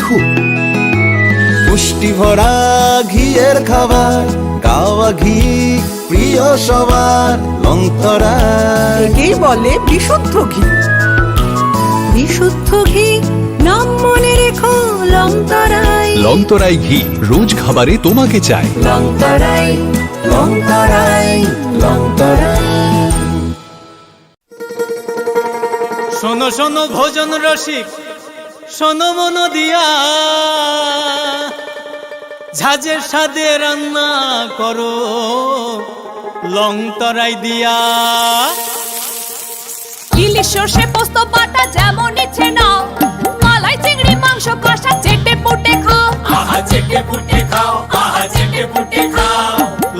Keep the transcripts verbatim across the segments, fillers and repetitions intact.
খুব। পুষ্টি ভরা ঘিয়ের খাবার, গাওয়া ঘি প্রিয় সবার, লংতরাই। একেই বলে বিশুদ্ধ ঘি। বিশুদ্ধ ঘি, নাম মনে রেখো, লংতরাই। লংতরাই ঘি, রোজ খাবারে তোমাকে চাই। লংতরাই, লংতরাই, লংতরাই। শোনো, শোনো, ভোজন রসিক, শোনো মন দিয়া, ঝাঁঝের স্বাদে রান্না করো লং তরাই দিয়া। ইলিশ সর্ষে পোস্ত বাটা যেমন ইচ্ছে নাও, মালাই চিংড়ি মাংস কষা চেটে পুটে খাও। আহা চেটে পুটে খাও, আহা চেটে পুটে খাও।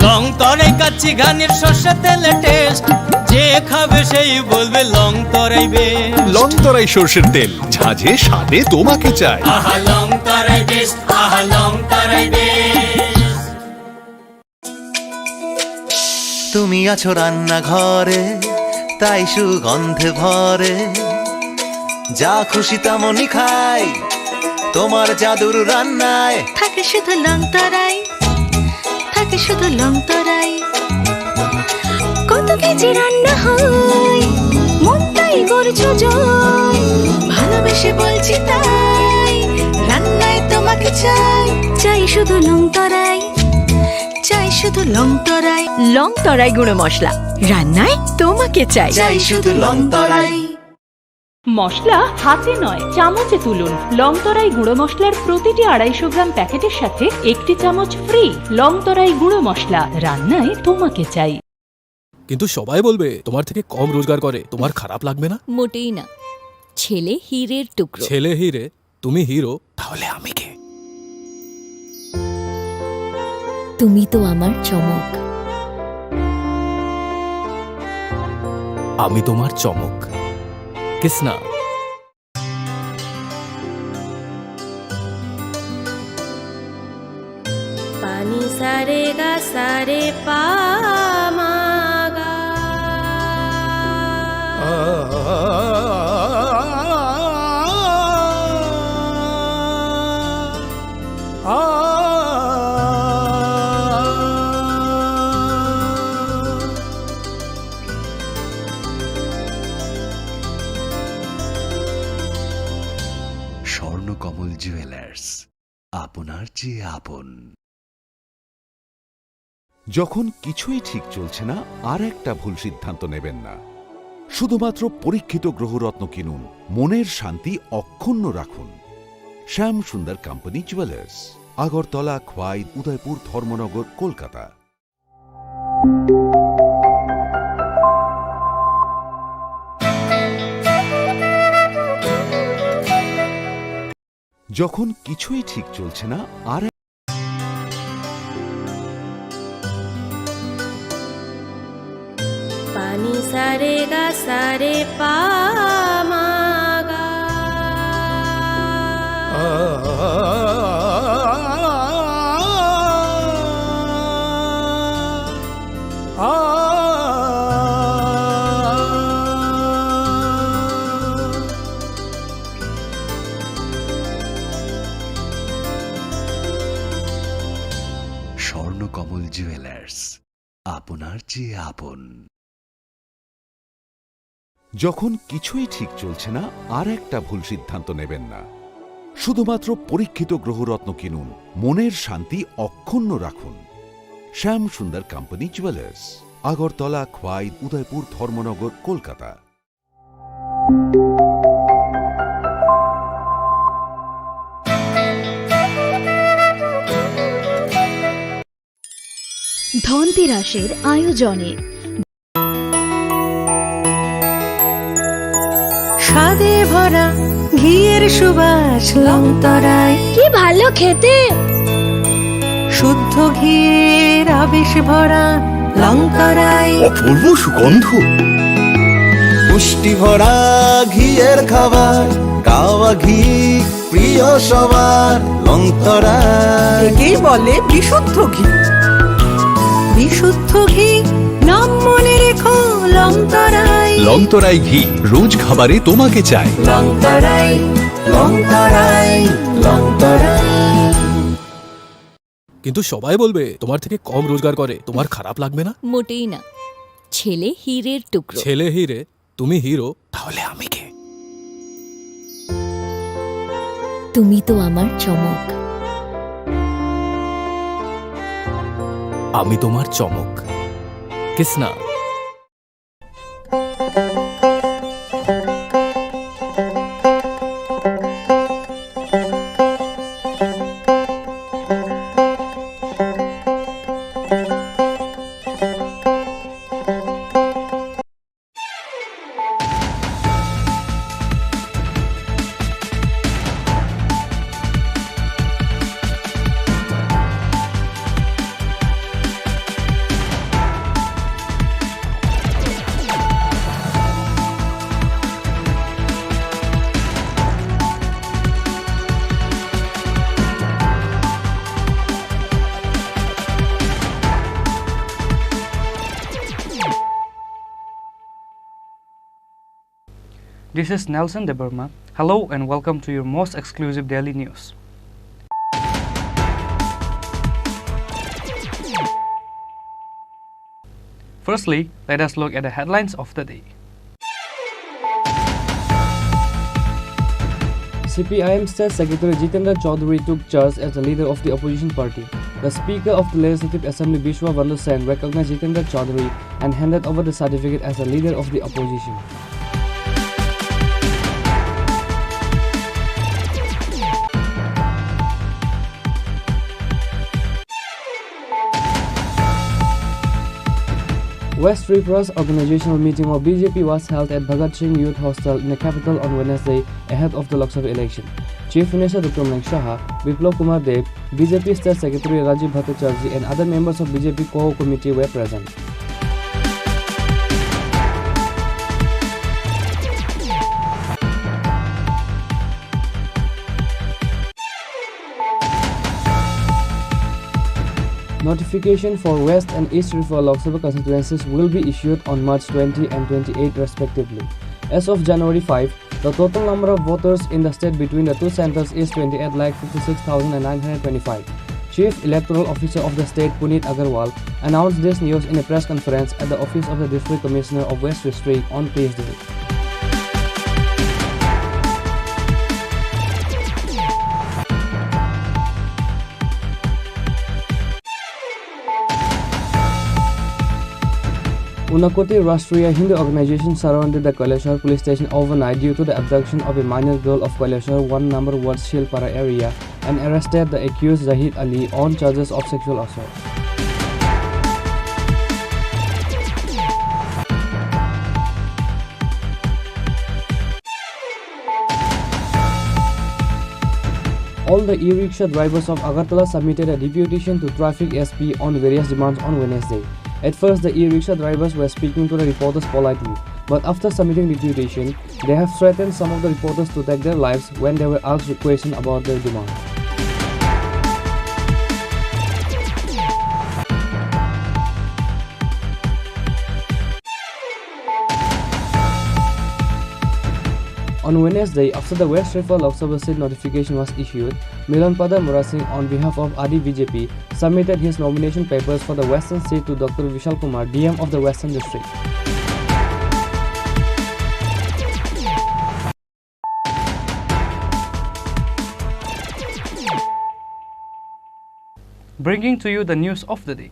লং তরাই কাচ্চি ঘানির সর্ষে তেলে টেস্ট, যে খাবে সেই বলবে লং তরাই বেস্ট। লং তরাই সর্ষের তেল, ঝাঁঝে স্বাদে তোমাকে চাই। আহা লং তরাই বেস্ট, আহা লং তরাই বেস্ট। তুমি আছো রান্নাঘরে, তাই সুগন্ধে ভরে। যা খুশি তেমনই খাই, তোমার জাদুর রান্নায়। থাকে শুধু লং তরাই, থাকে শুধু লং তরাই। কত কেজি রান্না হয়, মনটাই করছো জয়। ভালোবেসে বলছি তাই, রান্নায় তোমাকে চাই। চাই শুধু লং তরাই, চাই শুধু লং তরাই। লং তরাই গুঁড়ো মশলা, রান্নায় তোমাকে চাই। চাই শুধু লং তরাই। মশলা হাতে নয়, চামচে তুলুন। লং তরাই গুঁড়ো মশলার প্রতিটি আড়াইশো গ্রাম প্যাকেটের সাথে একটি চামচ ফ্রি। লং তরাই গুঁড়ো মশলা, রান্নায় তোমাকে চাই। কিন্তু সবাই বলবে তোমার থেকে কম রোজগার করে, তোমার খারাপ লাগবে না? মোটেই না। ছেলে হীরের টুকরো। ছেলে হীরে, তুমি হিরো, তাহলে আমি কে? তুমি তো আমার চমক। আমি তোমার চমক। Kisna. Pani sa re ga sa re pa ma ga. Swarnakamal jewellers, আপনার চেয়ে আপন। যখন কিছুই ঠিক চলছে না, আর একটা ভুল সিদ্ধান্ত নেবেন না। শুধুমাত্র পরীক্ষিত গ্রহরত্ন কিনুন, মনের শান্তি অক্ষুণ্ণ রাখুন। Shyam Sundar company jewellers, Agartala, Khowai, Udaipur, Dharmanagar, Kolkata. যখন কিছুই ঠিক চলছে না, আর Pani sa re ga sa re pa ma ga. Swarnakamal jewellers, আপনার চেয়ে আপন। যখন কিছুই ঠিক চলছে না, আর একটা ভুল সিদ্ধান্ত নেবেন না। শুধুমাত্র পরীক্ষিত গ্রহরত্ন কিনুন, মনের শান্তি অক্ষুণ্ণ রাখুন। শ্যাম সুন্দর কোম্পানি জুয়েলার্স, আগরতলা, খোয়াই, উদয়পুর, ধর্মনগর, কলকাতা। ধনতেরাসের আয়োজনে স্বাদে ভরা ঘিয়ের সুবাস লংতরাই। কি ভালো খেতে! শুদ্ধ ঘিয়ের আবেশ ভরা লংতরাই। অপূর্ব সুগন্ধ। পুষ্টি ভরা ঘিয়ের খাবার, গাওয়া ঘি প্রিয় সবার, লংতরাই। একেই বলে বিশুদ্ধ ঘি। বিশুদ্ধ ঘি, নাম মনে রেখো লংতরাই। লংতরাই ঘি, রোজ খাবারে তোমাকে চাই। লংতরাই, লংতরাই, লংতরাই। কিন্তু সবাই বলবে তোমার থেকে কম রোজগার করে। তোমার খারাপ লাগবে না? মোটেই না। ছেলে হীরের টুকরো। ছেলে হীরে, তুমি হিরো, তাহলে আমি কে? তুমি তো আমার চমক। আমি তোমার চমক। কিস না। This is Nelson Debbarma. Hello and welcome to your most exclusive daily news. Firstly, let us look at the headlines of the day. C P I M State Secretary Jitendra Chaudhary took charge as the leader of the opposition party. The Speaker of the Legislative Assembly, Bishwa Bandhu Sen, recognized Jitendra Chaudhary and handed over the certificate as the leader of the opposition. West Tripura's organizational meeting of B J P was held at Bhagat Singh Youth Hostel in the capital on Wednesday ahead of the Lok Sabha election. Chief Minister Doctor Manik Saha, Biplab Kumar Deb, B J P State Secretary Rajiv Bhattacharjee and other members of B J P core committee were present. Notification for West and East Tripura Lok Sabha constituencies will be issued on March twenty and twenty-eight respectively. As of January five, the total number of voters in the state between the two centers is twenty-eight lakh fifty-six thousand nine hundred twenty-five. Chief Electoral Officer of the state, Puneet Agarwal, announced this news in a press conference at the office of the District Commissioner of West District on Tuesday. Unakoti Rashtriya Hindu Organization surrounded the Kailashahar police station overnight due to the abduction of a minor girl of Kailashahar one number ward Shilpara area and arrested the accused Zahid Ali on charges of sexual assault. All the e-rickshaw drivers of Agartala submitted a deputation to Traffic S P on various demands on Wednesday. At first, the e-rickshaw drivers were speaking to the reporters politely, but after submitting deputation, they have threatened some of the reporters to take their lives when they were asked questions about their demand. On Wednesday, after the West Tripura Lok Sabha seat notification was issued, Milan Pada Murasing, on behalf of Adi B J P, submitted his nomination papers for the Western seat to Doctor Vishal Kumar, D M of the Western District. Bringing to you the news of the day.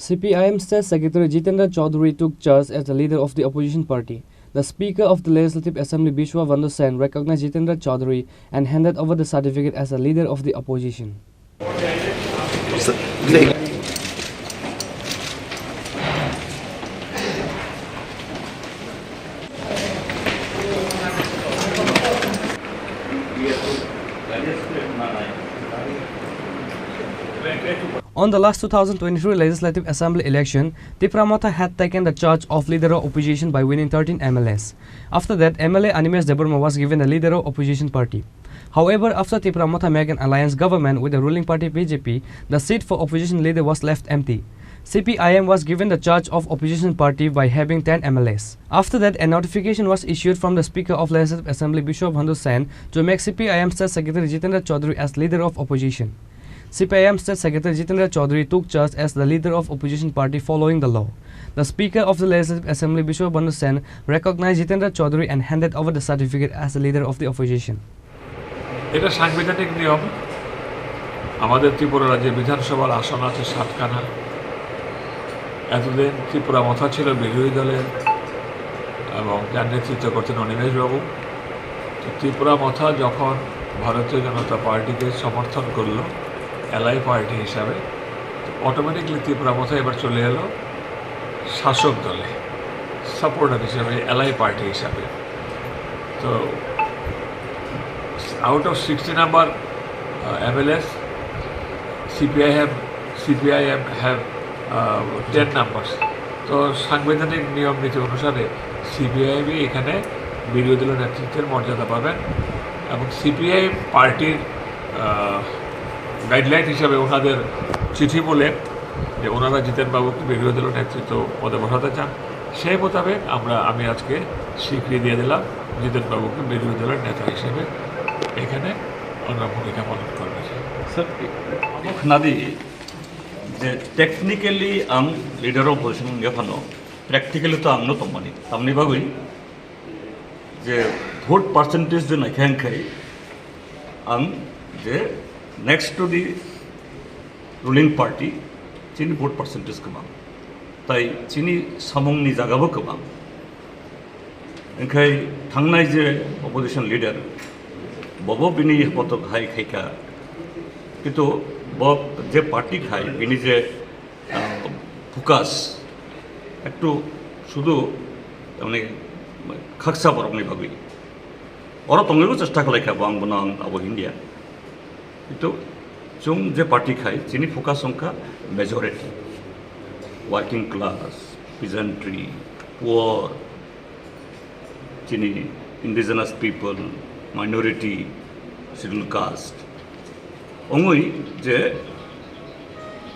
C P I M State Secretary Jitendra Chaudhary took charge as the leader of the opposition party. The Speaker of the Legislative Assembly, Bishwa Bandhu Sen, recognized Jitendra Chaudhary and handed over the certificate as the leader of the opposition. On the last two thousand twenty-three Legislative Assembly election, Tipra Motha had taken the charge of leader of opposition by winning thirteen M L As. After that, M L A Animesh Debbarma was given the leader of opposition party. However, after Tipra Motha made an alliance government with the ruling party B J P, the seat for opposition leader was left empty. C P I M was given the charge of opposition party by having ten M L As. After that, a notification was issued from the Speaker of Legislative Assembly, Bishwa Bandhu Sen, to make C P I M State Secretary Jitendra Chaudhary as leader of opposition. C P I M State Secretary Jitendra Chaudhary took charge as the leader of opposition party following the law. The Speaker of the Legislative Assembly, Bishwa Bandhu Sen, recognized Jitendra Chaudhary and handed over the certificate as the leader of the opposition. এটা সাংবিধানিক নিয়ম। আমাদের ত্রিপুরা রাজ্যে বিধানসভার আসন আছে সাতখানা। এতদিন ত্রিপুরা মথা ছিল বিরোধী দলের এবং যার নেতৃত্ব করতেন অনিমেষবাবু। তো ত্রিপুরা মথা যখন ভারতীয় জনতা পার্টিকে সমর্থন করলো এলআই পার্টি হিসাবে, অটোমেটিকলি ত্রিপুরা মথা এবার চলে এলো শাসক দলে, সাপোর্টার হিসাবে, এলআই পার্টি হিসাবে। তো out of sixty number, uh, M L As, C P I have, C P I M have, uh, ten numbers. তো সাংবিধানিক নিয়ম নীতি অনুসারে সিপিআইএমই এখানে বিরোধী দলের নেতৃত্বের মর্যাদা পাবেন এবং সিপিআইএম পার্টির, আহ, গাইডলাইন হিসাবে ওনাদের চিঠি বলে যে ওনারা জিতেন বাবুকে বিরোধী দলের নেতৃত্ব পদে বসাতে চান, সেই মোতাবেক আমরা, আমি আজকে স্বীকৃতি দিয়ে দিলাম জিতেন বাবুকে বিরোধী দলের নেতা হিসেবে এখানে ওনার ভূমিকা পালন করবেন। Sir, nadi je technically ang leader of opposition wngya phano, practically to ang no tongmani. Tamni bagwi je vote percentage je naikha wngkhai, ang je next to the ruling party, chini vote percentage kwbang. Tai chini samungni jagabo kwbang. Wngkhai thangnai je opposition leader, bobo bini botok hai khaikha. Kintu bo je party khai, bini je, ah, focus, ektu sudu, mane, khaksa borokni bagwi. Oro tongwibo chesta khlaikha bo, ang bono ang abo hinya. Kintu chwng je party khai, chini focus wngkha majority, working class, peasantry, poor, chini indigenous people, minority, scheduled caste. Wngwi je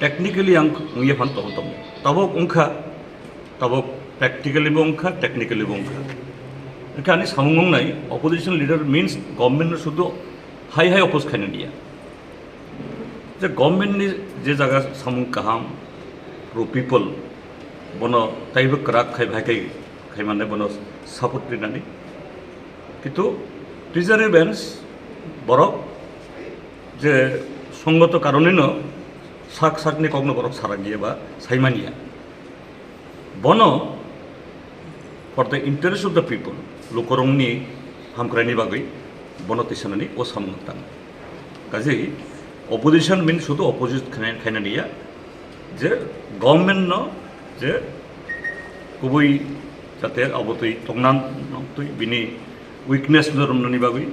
technically ang wngya phan tong tong. Tabok wngkha, tabok practically bo wngkha, technically bo wngkha. Wngkha ani samung wngnai, opposition leader means government no sudu hai hai oppose khaina dia. Je government ni je jaga samung kaham, pro people, bono taibo kwrak khai, bhai khai, khai mane bono support rinani. Kintu treasury bench borok je songgoto karonino sak sakni kokno borok sarak giya ba saimaniya. Bono for the interest of the people, lukurokni hamkraini bagwi bono tisanani o samung tang. Kaje opposition means sudu opposite khaina, khaina niya, je government no je kubui jate abotwi tongnan twi bini weakness no romnani bagwi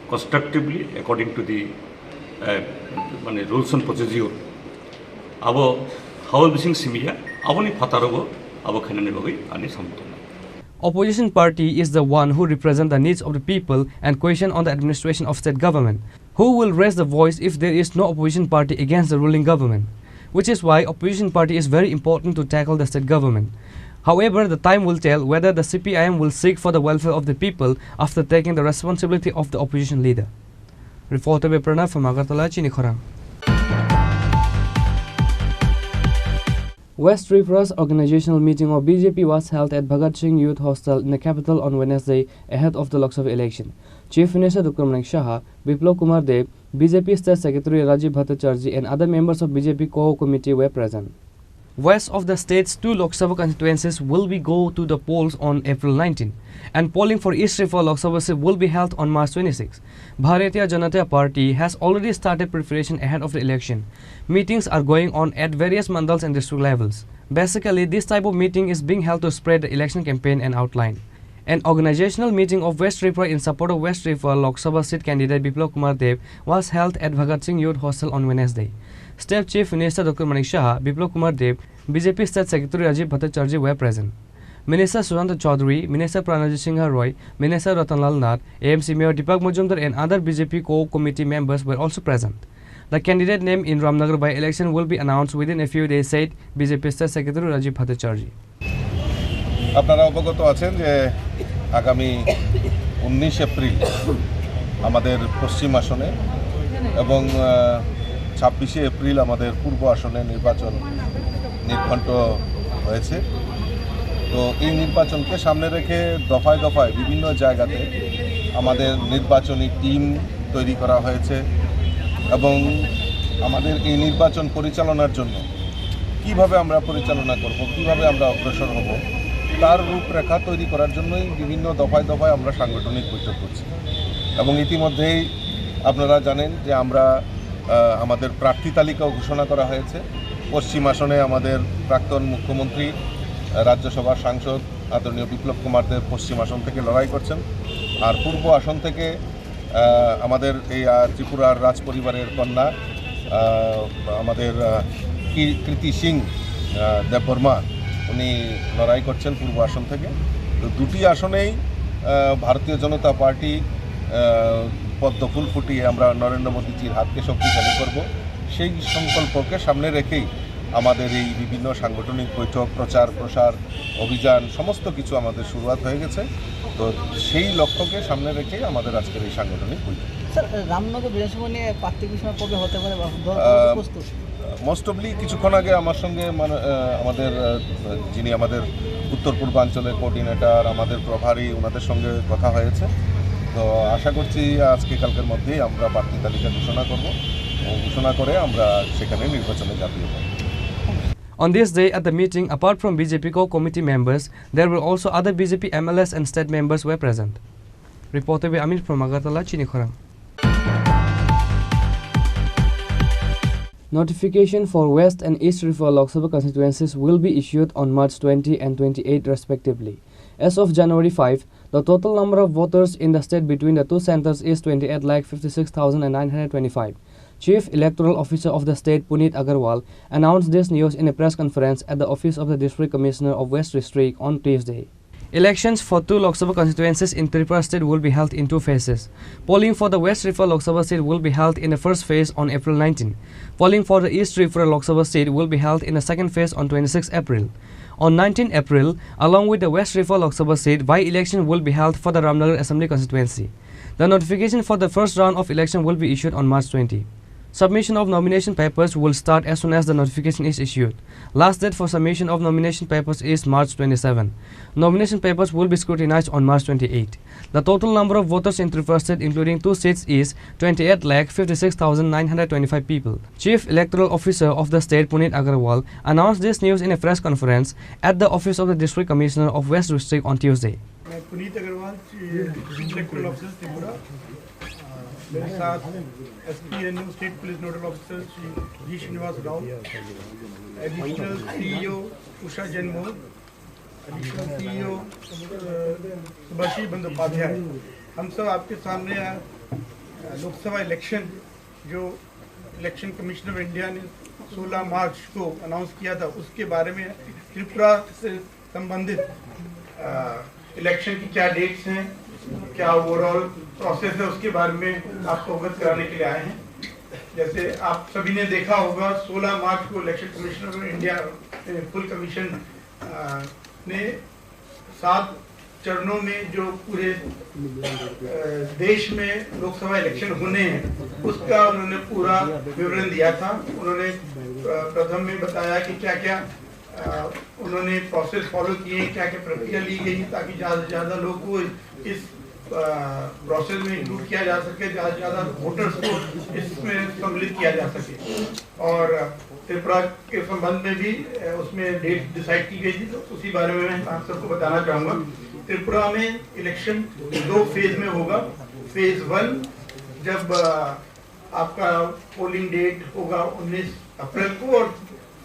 constructively according to the, eh, mane rules and procedure. Abo hao bising simiya, aboni phataro bo abo khainani bagwi ani samung tongo. Opposition party is the one who represent the needs of the people and question on the administration of state government. Who will raise the voice if there is no opposition party against the ruling government? Which is why opposition party is very important to tackle the state government. However, the time will tell whether the C P I M will seek for the welfare of the people after taking the responsibility of the opposition leader. Reporter by Pranav from Agartala, Chini Khorang. West Tripuras organizational meeting of B J P was held at Bhagat Singh Youth Hostel in the capital on Wednesday ahead of the Lok Sabha election. Chief Minister Doctor Manik Saha, Biplab Kumar Deb, B J P State Secretary Rajiv Bhattacharjee and other members of B J P core committee were present. West of the state's two Lok Sabha constituencies will be go to the polls on April nineteen, and polling for East Imphal Lok Sabha seat will be held on March twenty-six. Bharatiya Janata Party has already started preparation ahead of the election. Meetings are going on at various mandals and district levels. Basically, this type of meeting is being held to spread the election campaign and outline. An organizational meeting of West Tripura in support of West Tripura Lok Sabha seat candidate Biplab Kumar Deb was held at Bhagat Singh Youth Hostel on Wednesday. State Chief Minister Doctor Manik Saha, Biplab Kumar Deb, B J P State Secretary Rajiv Bhattacharjee were present. Minister Sushanta Chaudhary, Minister Pranajit Singha Roy, Minister Ratan Lal Nath, A M C Mayor Deepak Majumdar and other B J P core committee members were also present. The candidate name in Ramnagar by-election will be announced within a few days, said B J P State Secretary Rajiv Bhattacharjee. আপনারা অবগত আছেন যে আগামী উনিশ এপ্রিল আমাদের পশ্চিম আসনে এবং, আহ, ছাব্বিশে এপ্রিল আমাদের পূর্ব আসনে নির্বাচন নির্ঘণ্ট হয়েছে। তো এই নির্বাচনকে সামনে রেখে দফায় দফায় বিভিন্ন জায়গাতে আমাদের নির্বাচনী টিম তৈরি করা হয়েছে এবং আমাদের এই নির্বাচন পরিচালনার জন্য কিভাবে আমরা পরিচালনা করব, কিভাবে আমরা অগ্রসর হব, তার রূপরেখা তৈরি করার জন্যই বিভিন্ন দফায় দফায় আমরা সাংগঠনিক বৈঠক করছি। এবং ইতিমধ্যেই আপনারা জানেন যে আমরা, আহ, আমাদের প্রার্থী তালিকাও ঘোষণা করা হয়েছে। পশ্চিম আসনে আমাদের প্রাক্তন মুখ্যমন্ত্রী, আহ, রাজ্যসভার সাংসদ আদরণীয় বিপ্লব কুমার দেব পশ্চিম আসন থেকে লড়াই করছেন। আর পূর্ব আসন থেকে, আহ, আমাদের এই, আহ, ত্রিপুরার রাজ পরিবারের কন্যা, আহ, আমাদের, আহ, কি-, কৃতি সিং, আহ, দেববর্মা, উনি লড়াই করছেন পূর্ব আসন থেকে। তো দুটি আসনেই, আহ, ভারতীয় জনতা পার্টি, আহ, পদ্ম ফুল ফুটিয়ে আমরা নরেন্দ্র মোদীজির হাতকে শক্তিশালী করব, সেই সংকল্পকে সামনে রেখেই আমাদের এই বিভিন্ন সাংগঠনিক বৈঠক, প্রচার প্রসার, অভিযান সমস্ত কিছু আমাদের শুরুয়াত হয়ে গেছে। তো সেই লক্ষ্যকে সামনে রেখেই আমাদের আজকের এই সাংগঠনিক বৈঠক। স্যার, রামনগর বিধানসভা নিয়ে প্রার্থী ঘোষণা কবে হতে পারে বা দল কতটা আহ, প্রস্তুত? মোস্ট অফলি কিছুক্ষণ আগে আমার সঙ্গে মানে, আহ, আমাদের, আহ, যিনি আমাদের উত্তর পূর্বাঞ্চলের কোঅর্ডিনেটর, আমাদের প্রভারী, ওনাদের সঙ্গে কথা হয়েছে। তো আশা করছি আজকে কালকের মধ্যেই আমরা প্রার্থী তালিকা ঘোষণা করব এবং ঘোষণা করে আমরা সেখানে নির্বাচনে ঝাঁপিয়ে পড়ব। On this day at the meeting, apart from B J P core committee members, there were also other B J P M L As and state members were present. Reported by Amir from Agartala, Chini Khorang. Notification for West and East Tripura Lok Sabha constituencies will be issued on March twenty and twenty-eight respectively. As of January five, the total number of voters in the state between the two centers is twenty-eight lakh fifty-six thousand nine hundred twenty-five. Chief Electoral Officer of the state, Puneet Agarwal, announced this news in a press conference at the office of the District Commissioner of West District on Tuesday. Elections for two Lok Sabha constituencies in Tripura state will be held in two phases. Polling for the West Tripura Lok Sabha seat will be held in the first phase on April nineteen. Polling for the East Tripura Lok Sabha seat will be held in the second phase on twenty-sixth April. On nineteenth April, along with the West Tripura Lok Sabha seat, by-election will be held for the Ramnagar Assembly constituency. The notification for the first round of election will be issued on March twenty. Submission of nomination papers will start as soon as the notification is issued. Last date for submission of nomination papers is March twenty-seven. Nomination papers will be scrutinized on March twenty-eight. The total number of voters in Tripura state, including two seats, is twenty-eight lakh fifty-six thousand nine hundred twenty-five people. Chief Electoral Officer of the state, Puneet Agarwal, announced this news in a press conference at the office of the District Commissioner of West District on Tuesday. मैं पुनीत अग्रवाल, ची-, Chief Electoral Officer Tripura. अ, मेरे साथ S P N O, State Police Nodal Officer, Shri जी श्रीनिवास Rao, Additional C E O Usha जैन Mohan, Additional C E O, अ, सुभाषी बंदोपाध्याय। हम सब आपके सामने, अ, लोकसभा इलेक्शन जो election commissioner of India ने सोलह मार्च को अनाउंस किया था, उसके बारे में त्रिपुरा से संबंधित, अ, इलेक्शन की क्या डेट्स हैं, क्या ओवरऑल प्रोसेस है, उसके बारे में आपको अवगत कराने के लिए आए हैं। जैसे आप सभी ने देखा होगा, सोलह मार्च को election commissioner of India, uh, full commission, अ, ने सात चरणों में जो पूरे, अ, देश में लोकसभा इलेक्शन होने हैं, उसका उन्होंने पूरा विवरण दिया था। उन्होंने, अ, प्रथम में बताया कि क्या-क्या, अ, उन्होंने प्रोसेस फॉलो किए, क्या-क्या प्रक्रिया ली गई ताकि ज़्यादा से ज़्यादा लोग को इस, अ, प्रोसेस में इंक्लूड किया जा सके, ज़्यादा से ज़्यादा वोटर्स को इसमें सम्मिलित किया जा सके। और त्रिपुरा के संबंध में भी, अ, उसमें डेट डिसाइड की गई थी, तो उसी बारे में मैं आप सबको बताना चाहूँगा। त्रिपुरा में इलेक्शन दो फेज में होगा। फेज वन, जब, अ, आपका पोलिंग डेट होगा उन्नीस अप्रैल को, और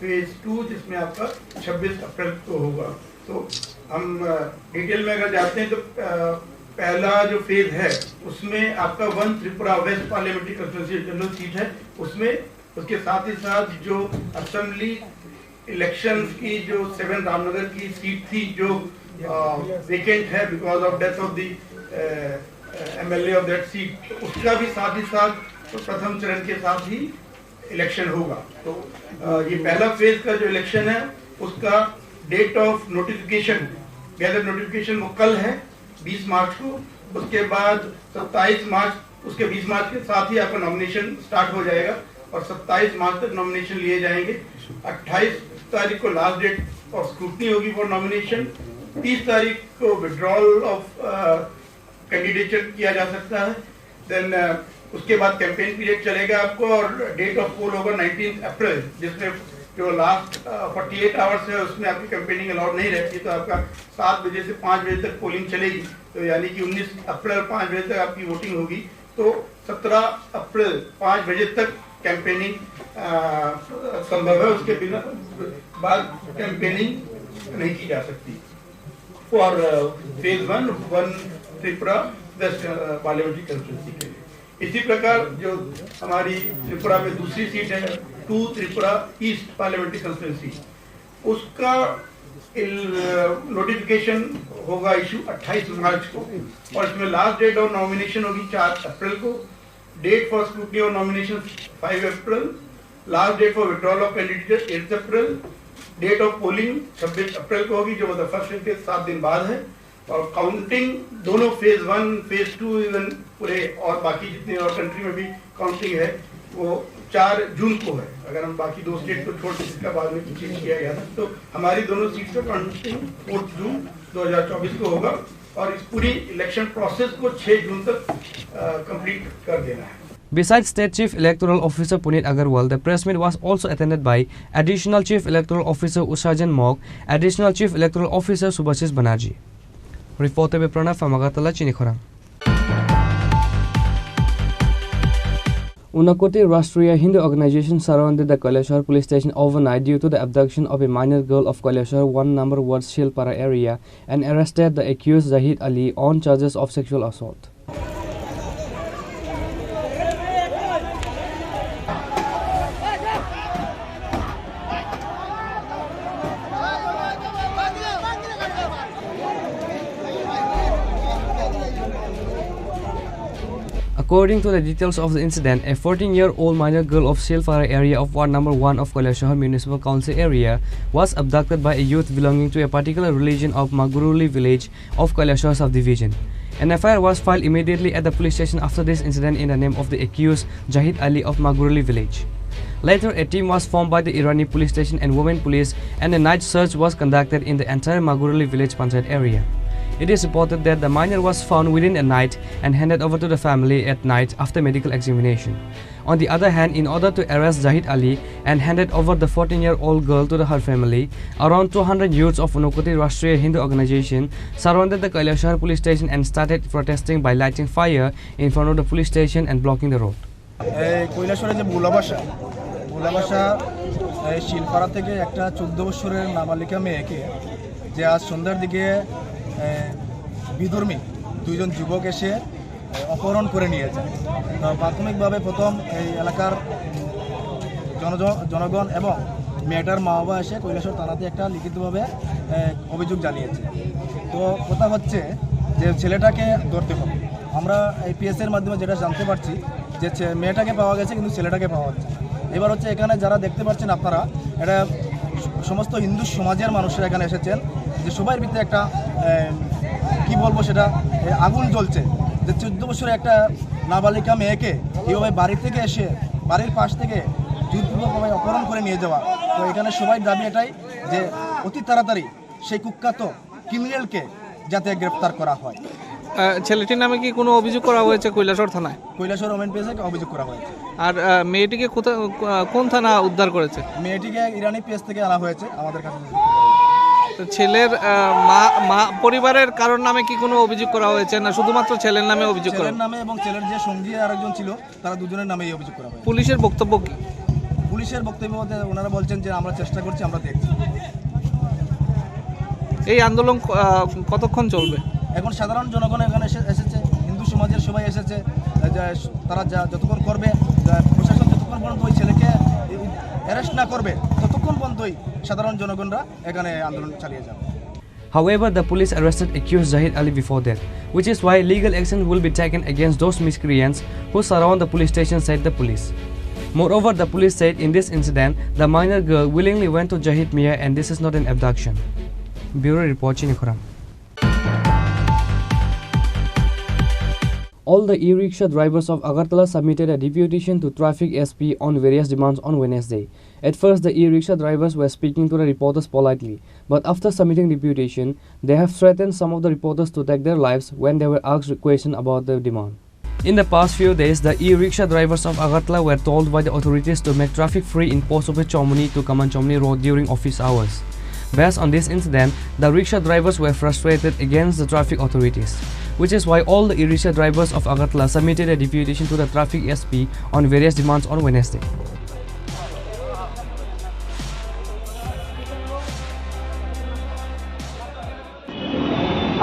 फेज टू, जिसमें आपका छब्बीस अप्रैल को होगा। तो हम, अ, डिटेल में अगर जाते हैं, तो, अ, पहला जो फेज है, उसमें आपका one Tripura waste parliamentary constituency general seat है, उसमें, उसके साथ ही साथ जो असेंबली इलेक्शंस की जो सेवन रामनगर की सीट थी, जो, अ, वेकेंट है because of death of the, a, a, M L A of that seat, तो उसका भी साथ ही साथ, तो प्रथम चरण के साथ ही इलेक्शन होगा। तो अ, ये पहला फेज का जो इलेक्शन है, उसका date of notification, gazette notification, वो कल है, बीस मार्च को। उसके बाद सत्ताईस मार्च, उसके बीस मार्च के साथ ही आपका नॉमिनेशन स्टार्ट हो जाएगा और सत्ताईस मार्च तक नॉमिनेशन लिए जाएंगे। अट्ठाईस तारीख को लास्ट डेट ऑफ स्क्रूटनी होगी फॉर नॉमिनेशन। तीस तारीख को विड्रॉल ऑफ कैंडिडेचर किया जा सकता है। देन उसके बाद कैंपेन पीरियड चलेगा आपको, और डेट ऑफ पोल होगा नाइनटीन अप्रैल, जिसमें जो लास्ट फोर्टी एट आवर्स है, उसमें आपकी कैंपेनिंग अलाउड नहीं रहती। तो आपका सात बजे से पाँच बजे तक पोलिंग चलेगी। तो यानी कि उन्नीस अप्रैल पाँच बजे तक आपकी वोटिंग होगी। तो सत्रह अप्रैल पाँच बजे तक कैंपेनिंग संभव है। उसके बिना, बाद कैंपेनिंग नहीं की जा सकती। For phase one, one Tripura waste parliamentary constituency के लिए। इसी प्रकार जो हमारी त्रिपुरा में दूसरी सीट है, टू त्रिपुरा ईस्ट पार्लियामेंट्री कॉन्स्टिट्यूंसी, उसका नोटिफिकेशन होगा इशू अट्ठाईस मार्च को, और इसमें लास्ट डेट ऑफ नॉमिनेशन होगी चार अप्रैल को। डेट फॉर स्क्रूटनी और nomination five April. Last date for withdrawal of candidate eight April. Date of polling छब्बीस अप्रैल को होगी, जो मतलब फर्स्ट के सात दिन बाद है। और काउंटिंग दोनों phase one, phase two, even पूरे और बाकी जितने और कंट्री में भी काउंटिंग है, वो चार जून को है। अगर हम बाकी दो स्टेट को छोड़ के इसका बाद में चेंज किया गया था, तो हमारी दोनों सीट का काउंटिंग फोर्थ जून दो हज़ार चौबीस को होगा और इस पूरी इलेक्शन प्रोसेस को छह जून तक कंप्लीट कर देना है। Besides State Chief Electoral Officer Puneet Agarwal, the press meet was also attended by Additional Chief Electoral Officer Ushajan Mok, Additional Chief Electoral Officer Subhashish Banerjee. Reporter Biprana from Agartala, Chini Khorang. Unakoti Rashtriya Hindu Organization surrounded the Kailashahar police station overnight due to the abduction of a minor girl of Kailashahar one number ward Shilpara area and arrested the accused Zahid Ali on charges of sexual assault. According to the details of the incident, a fourteen-year-old minor girl of Shilpara area of Ward number one of Kailashahar Municipal Council area was abducted by a youth belonging to a particular religion of Maguruli village of Kailashahar subdivision. An F I R was filed immediately at the police station after this incident in the name of the accused Jahid Ali of Maguruli village. Later, a team was formed by the Irani police station and women police, and a night search was conducted in the entire Maguruli village panchayat area. It is reported that the minor was found within a night and handed over to the family at night after medical examination. On the other hand, in order to arrest Zahid Ali and handed over the fourteen-year-old girl to the, her family, around two hundred youths of Unakoti Rashtriya Hindu Organization surrounded the Kailashahar police station and started protesting by lighting fire in front of the police station and blocking the road. এই কৈলাসহরে যে ভোলা বাসা, ভোলা বাসা, এই শিলপাড়া থেকে একটা চোদ্দ বছরের নাবালিকা মেয়েকে, যে আজ সন্ধ্যার দিকে, এ, বিধর্মী দুইজন যুবক এসে, এ, অপহরণ করে নিয়ে যায়। তো প্রাথমিকভাবে প্রথম এই এলাকার জনজ-, জনগণ এবং মেয়েটার মা বাবা এসে কৈলাসহর থানাতে একটা লিখিতভাবে, এ, অভিযোগ জানিয়েছে। তো কথা হচ্ছে যে ছেলেটাকে ধরতে হবে। আমরা এই পিএসএর মাধ্যমে যেটা জানতে পারছি যে ছে-, মেয়েটাকে পাওয়া গেছে, কিন্তু ছেলেটাকে পাওয়া যাচ্ছে না। এবার হচ্ছে এখানে যারা দেখতে পাচ্ছেন আপনারা, এটা স-, সমস্ত হিন্দু সমাজের মানুষরা এখানে এসেছেন, যে সবার ভিতরে একটা, এ, কি বলবো সেটা, এ, আগুন জ্বলছে যে চোদ্দ বছরের একটা নাবালিকা মেয়েকে এইভাবে বাড়ি থেকে এসে, বাড়ির পাশ থেকে জোরপূর্বকভাবে অপহরণ করে নিয়ে যাওয়া। তো এখানে সবাই দাবি এটাই যে অতি তাড়াতাড়ি সেই কুখ্যাত ক্রিমিনালকে যাতে গ্রেফতার করা হয়। আহ, ছেলেটির নামে কি কোনো অভিযোগ করা হয়েছে কৈলাসহর থানায়? কৈলাসহর ওমেন পেজে অভিযোগ করা হয়েছে। আর, আহ, মেয়েটিকে কোথা-, আহ, কোন থানা উদ্ধার করেছে? মেয়েটিকে ইরানি পেজ থেকে আনা হয়েছে আমাদের কাছে। তো ছেলের, আহ, মা, মা, পরিবারের কারোর নামে কি কোনো অভিযোগ করা হয়েছে, না শুধুমাত্র ছেলের নামে অভিযোগ করা ছেলের হয়েছে? নামে এবং ছেলের যে সঙ্গী আরেকজন ছিল, তারা দুজনের নামে এই অভিযোগ করা হয়েছে। পুলিশের বক্তব্য কি? পুলিশের বক্তব্য বলতে ওনারা বলছেন যে, "আমরা চেষ্টা করছি, আমরা দেখছি।" এই আন্দোলন ক-, আহ, কতক্ষণ চলবে? এখন সাধারণ জনগণ এখানে এসে, এসেছে, হিন্দু সমাজের সবাই এসেছে, যে তারা যা, যতক্ষণ করবে, যে প্রশাসন যতক্ষণ পর্যন্ত ওই ছেলেকে অ্যারেস্ট না করবে, ততক্ষণ পর্যন্তই সাধারণ জনগণরা এখানে আন্দোলন চালিয়ে যাবে। However, the police arrested accused Zahid Ali before that, which is why legal action will be taken against those miscreants who surround the police station, said the police. Moreover, the police said in this incident, the minor girl willingly went to Jahid Mia and this is not an abduction. Bureau Report, Chini Khorang. All the e-rickshaw drivers of Agartala submitted a deputation to Traffic S P on various demands on Wednesday. At first, the e-rickshaw drivers were speaking to the reporters politely, but after submitting deputation, they have threatened some of the reporters to take their lives when they were asked questions about their demand. In the past few days, the e-rickshaw drivers of Agartala were told by the authorities to make traffic free in Post Office Chomoni to Kaman Chomoni Road during office hours. Based on this incident, the rickshaw drivers were frustrated against the traffic authorities, which is why all the e-rickshaw drivers of Agartala submitted a deputation to the traffic S P on various demands on Wednesday.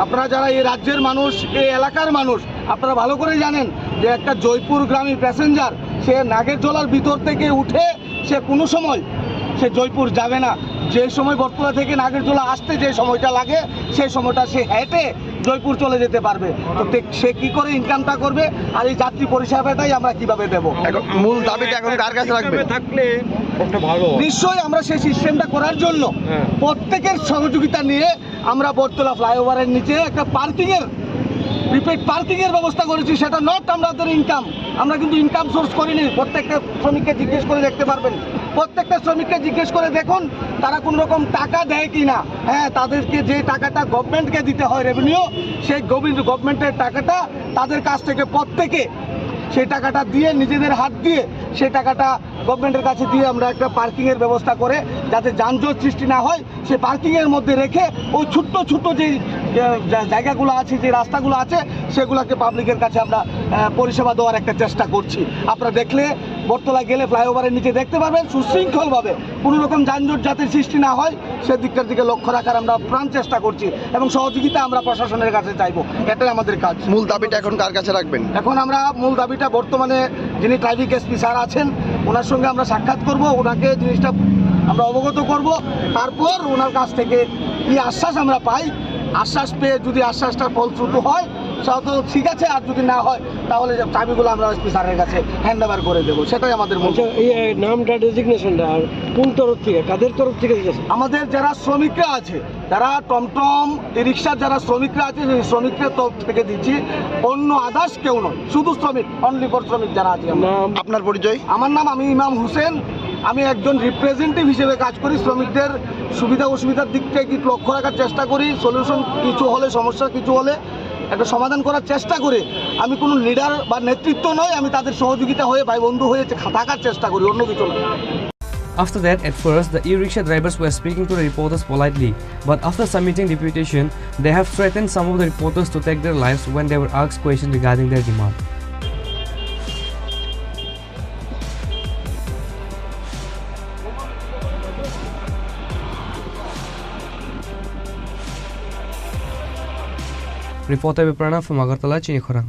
আপনারা যারা এই রাজ্যের মানুষ, এই এলাকার মানুষ, আপনারা ভালো করে জানেন যে একটা জয়পুরগামী প্যাসেঞ্জার, সে নাগেরজোলার ভিতর থেকে উঠে সে কোনো সময় সে জয়পুর যাবে না। যে সময় বটতলা থেকে নাগেরজোলা আসতে যে সময়টা লাগে, সেই সময়টা সে হেঁটে জয়পুর চলে যেতে পারবে। তো তে-, সে কি করে ইনকামটা করবে, আর এই যাত্রী পরিষেবাটাই আমরা কিভাবে দেব? এখন মূল দাবিটা এখন কার কাছে রাখবেন? থাকলে একটা ভালো হয়। নিশ্চয়ই আমরা সেই সিস্টেমটা করার জন্য হ্যাঁ। প্রত্যেকের সহযোগিতা নিয়ে আমরা বটতলা ফ্লাইওভারের নিচে একটা পার্কিং এর, প্রিপেইড পার্কিং এর ব্যবস্থা করেছি। সেটা নট আমাদের ইনকাম, আমরা কিন্তু ইনকাম সোর্স করিনি। প্রত্যেকটা শ্রমিককে জিজ্ঞেস করে দেখতে পারবেন, প্রত্যেকটা শ্রমিককে জিজ্ঞেস করে দেখুন তারা কোনো রকম টাকা দেয় কি না। হ্যাঁ, তাদেরকে যে টাকাটা গভর্নমেন্টকে দিতে হয় রেভিনিউ, সেই গভর্ন-, গভর্নমেন্টের টাকাটা তাদের কাছ থেকে প্রত্যেকে সেই টাকাটা দিয়ে, নিজেদের হাত দিয়ে সেই টাকাটা গভর্নমেন্টের কাছে দিয়ে আমরা একটা পার্কিং এর ব্যবস্থা করে যাতে যানজট সৃষ্টি না হয়, সে পার্কিং এর মধ্যে রেখে ওই ছোট্ট ছোট্ট যে, যে জা-, জায়গাগুলো আছে, যে রাস্তাগুলো আছে, সেগুলোকে পাবলিকের কাছে আমরা, আহ, পরিষেবা দেওয়ার একটা চেষ্টা করছি। আপনারা দেখলে বটতলা গেলে ফ্লাইওভারের নিচে দেখতে পারবেন সুশৃঙ্খলভাবে কোনো রকম যানজট যাতে সৃষ্টি না হয়, সেদিকটার দিকে লক্ষ্য রাখার আমরা প্রাণ চেষ্টা করছি এবং সহযোগিতা আমরা প্রশাসনের কাছে চাইবো, এটাই আমাদের কাজ। মূল দাবিটা এখন কার কাছে রাখবেন? এখন আমরা মূল দাবিটা বর্তমানে যিনি ট্রাফিক এসপি স্যার আছেন, ওনার সঙ্গে আমরা সাক্ষাৎ করব, ওনাকে জিনিসটা আমরা অবগত করব, তারপর ওনার কাছ থেকে কি আশ্বাস আমরা পাই, আশ্বাস পেয়ে যদি আশ্বাসটা ফলশ্রুত হয়, তাহলে তো ঠিক আছে, আর যদি না হয়, তাহলে যে চাবিগুলো আমরা এসপি স্যারের কাছে হ্যান্ড ওভার করে দেবো, সেটাই আমাদের মূল। আচ্ছা, এই, এই নামটা, ডেজিগনেশনটা আর কোন তরফ থেকে, কাদের তরফ থেকে দিতেছে? আমাদের যারা শ্রমিকরা আছে, যারা টমটম, ই রিক্সার যারা শ্রমিকরা আছে, সেই শ্রমিকদের তরফ থেকে দিচ্ছি, অন্য আদার্স কেউ নয়, শুধু শ্রমিক, অনলি ফর শ্রমিক যারা আছি আমরা। নাম? আপনার পরিচয়? আমার নাম, আমি ইমাম হোসেন, আমি একজন রিপ্রেজেন্টেটিভ হিসেবে কাজ করি। শ্রমিকদের সুবিধা অসুবিধার দিকটা একটু লক্ষ্য রাখার চেষ্টা করি, সলিউশন কিছু হলে, সমস্যা কিছু হলে একটা সমাধান করার চেষ্টা করি। আমি কোনো লিডার বা নেতৃত্ব নই, আমি তাদের সহযোগিতা হয়ে, ভাই বন্ধু হয়ে থাকার চেষ্টা করি, অন্য কিছু না। After that, at first, the e-rickshaw drivers were speaking to the reporters politely, but after submitting deputation, they have threatened some of the reporters to take their lives when they were asked questions regarding their demand. Reporter Biprana from Agartala, Chini Khorang.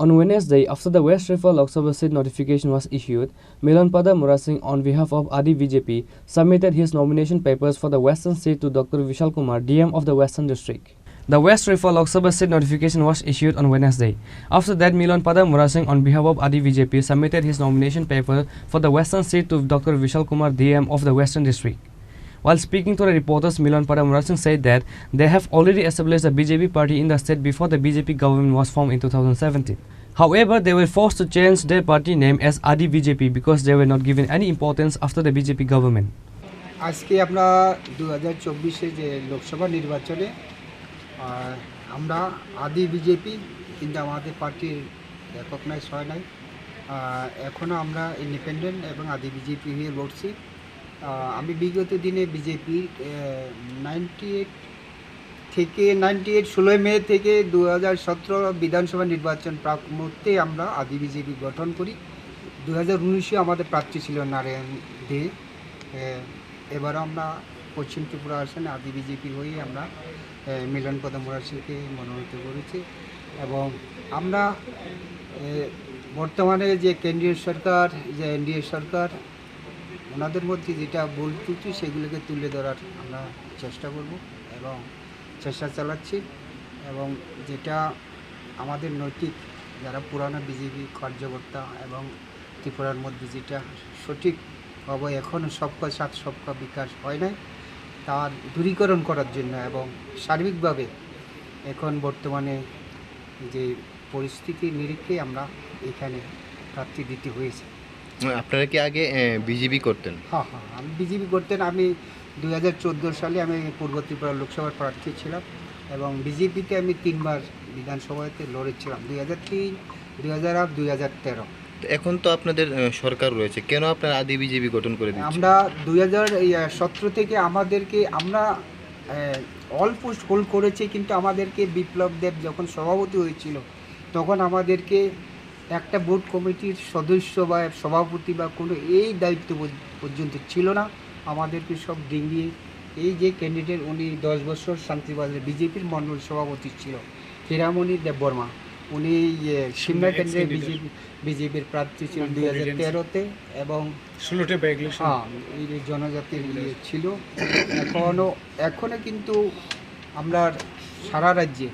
On Wednesday, after the West Refer Lok Sabha seat notification was issued, Milan Pada Murasing, on behalf of Adi B J P, submitted his nomination papers for the Western seat to Doctor Vishal Kumar, D M of the Western District. The West Refer Lok Sabha seat notification was issued on Wednesday. After that, Milan Pada Murasing, on behalf of Adi B J P, submitted his nomination paper for the Western seat to Doctor Vishal Kumar, D M of the Western District. While speaking to the reporters, Milan Pada Murasing said that they have already established the B J P party in the state before the B J P government was formed in two thousand seventeen. However, they were forced to change their party name as Adi B J P because they were not given any importance after the B J P government. আজকে আমরা দু হাজার চব্বিশে যে লোকসভা নির্বাচনে, আহ, আমরা আদি বিজেপি, কিন্তু আমাদের পার্টি রেকগনাইজ হয় নাই। আহ, এখনও আমরা ইন্ডিপেন্ডেন্ট এবং আদি বিজেপি হয়ে লড়ছি। আহ, আমি বিগত দিনে বিজেপির, আহ, নাইনটি এইট থেকে, নাইনটি এইট, ষোলোই মে থেকে দু হাজার সতেরো বিধানসভা নির্বাচন প্রাক মুহূর্তে আমরা আদি বিজেপি গঠন করি। দু হাজার উনিশে আমাদের প্রার্থী ছিল নারায়ণ দে। আহ, এবারও আমরা পশ্চিম ত্রিপুরা আসনে আদি বিজেপি হয়েই আমরা, আহ, মিলন পদ মুরারসিংকে মনোনীত করেছি। এবং আমরা, আহ, বর্তমানে যে কেন্দ্রীয় সরকার, যে এনডিএ সরকার, ওনাদের মধ্যে যেটা ভুল ত্রুটি, সেগুলোকে তুলে ধরার আমরা চেষ্টা করব এবং চেষ্টা চালাচ্ছি। এবং যেটা আমাদের নৈতিক যারা পুরানো বিজেপি কার্যকর্তা এবং ত্রিপুরার মধ্যে যেটা সঠিকভাবে এখনও সবকা সাথ সবকা বিকাশ হয় নাই, তার দূরীকরণ করার জন্য এবং সার্বিকভাবে এখন বর্তমানে যে পরিস্থিতির নিরিখে আমরা এখানে প্রার্থী দিতে হয়েছে। মানে আপনারা কি আগে, এ, বিজেপি করতেন? হ্যাঁ, হ্যাঁ, আমি বিজেপি করতেন। আমি দুই হাজার চোদ্দো সালে আমি পূর্ব ত্রিপুরা লোকসভার প্রার্থী ছিলাম এবং বিজেপিতে আমি তিনবার বিধানসভাতে লড়েছিলাম, দুই হাজার তিন, দুই হাজার আট, দুই হাজার তেরো। তো এখন তো আপনাদের, এ, সরকার রয়েছে, কেন আপনারা আদি বিজেপি গঠন করে দিচ্ছেন? আমরা দুই হাজার সতেরো থেকে আমাদেরকে, আমরা, এ, অল পোস্ট হোল্ড করেছি, কিন্তু আমাদেরকে বিপ্লব দেব যখন সভাপতি হয়েছিল, তখন আমাদেরকে একটা বুথ কমিটির সদস্য বা সভাপতি বা কোনো এই দায়িত্ব পর্য-, পর্যন্ত ছিল না। আমাদেরকে সব ডিঙিয়ে এই যে ক্যান্ডিডেট, উনি দশ বছর শান্তিবাজারে বিজেপির মণ্ডল সভাপতি ছিল, হীরামণি দেববর্মা, উনি ইয়ে সিমনা কেন্দ্রে বিজেপি, বিজেপির প্রার্থী ছিলেন দুই হাজার তেরোতে এবং ষোলোতে বাই ইলেকশন। হ্যাঁ, এই যে জনজাতির ইয়ে ছিল, এখনো, এখনো কিন্তু আমরা সারা রাজ্যে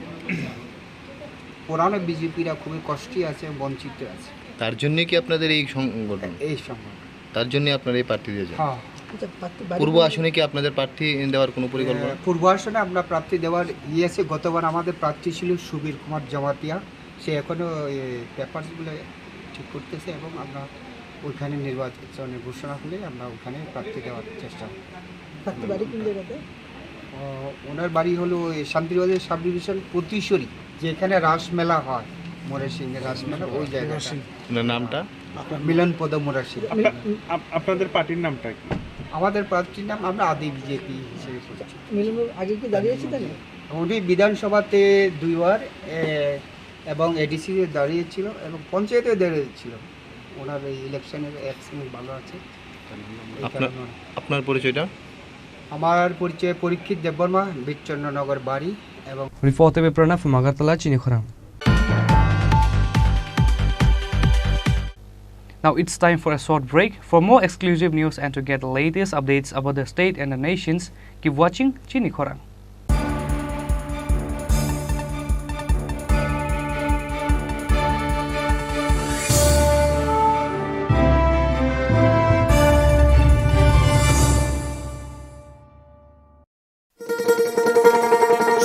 পুরানো বিজেপিরা খুবই কষ্টে আছে, বঞ্চিত আছে। তার জন্য কি আপনাদের এই সংগঠন? এই সংগঠন। তার জন্য আপনারা এই প্রার্থী দিয়েছেন? হ্যাঁ। আচ্ছা, প্রার্থী বাড়ি পূর্ব কোন? আসনে কি আপনাদের প্রার্থী দেওয়ার কোনো পরিকল্পনা? এ, পূর্ব আসনে আমরা প্রার্থী দেওয়ার ইয়ে আছে। গতবার আমাদের প্রার্থী ছিল সুবীর কুমার জমাতিয়া, সে এখনো, এ, পেপারসগুলো ঠিক করতেছে এবং আমরা ওইখানে নির্বাচনের ঘোষণা হলে আমরা ওখানে প্রার্থী দেওয়ার চেষ্টা করব। প্রার্থী বাড়ি কোন জায়গাতে? ও, ওনার বাড়ি হলো এই শান্তিবাজার সাব ডিভিশন পতিশ্বরী, যেখানে রাসমেলা হয়, ময়মনসিংহের রাসমেলা, ওই জায়গাটা। ওনার নামটা? মিলন পদ মুরাশি। আপনা-, আপ-, আপনাদের পার্টির নামটা কি? আমাদের পার্টির নাম আমরা আদি বিজেপি হিসেবে পরিচিত। মিলন বাবু আগে কি দাঁড়িয়েছিলেন? উনি বিধানসভাতে দুইবার, এ, এবং এডিসিতে দাঁড়িয়েছিল এবং পঞ্চায়েতেও দাঁড়িয়েছিল। ওনার এই ইলেকশনের এক্সপিরিয়েন্স ভালো আছে, এই আপনার, কারণে ওনার। আপনার পরিচয়টা? আমার পরিচয় পরীক্ষিত দেববর্মা, বীরচন্দ্রনগর বাড়ি এবং Reporter Pranav from Agartala, Chinikhorang. Now it's time for a short break. For more exclusive news and to get the latest updates about the state and the nations, keep watching Chinikhorang.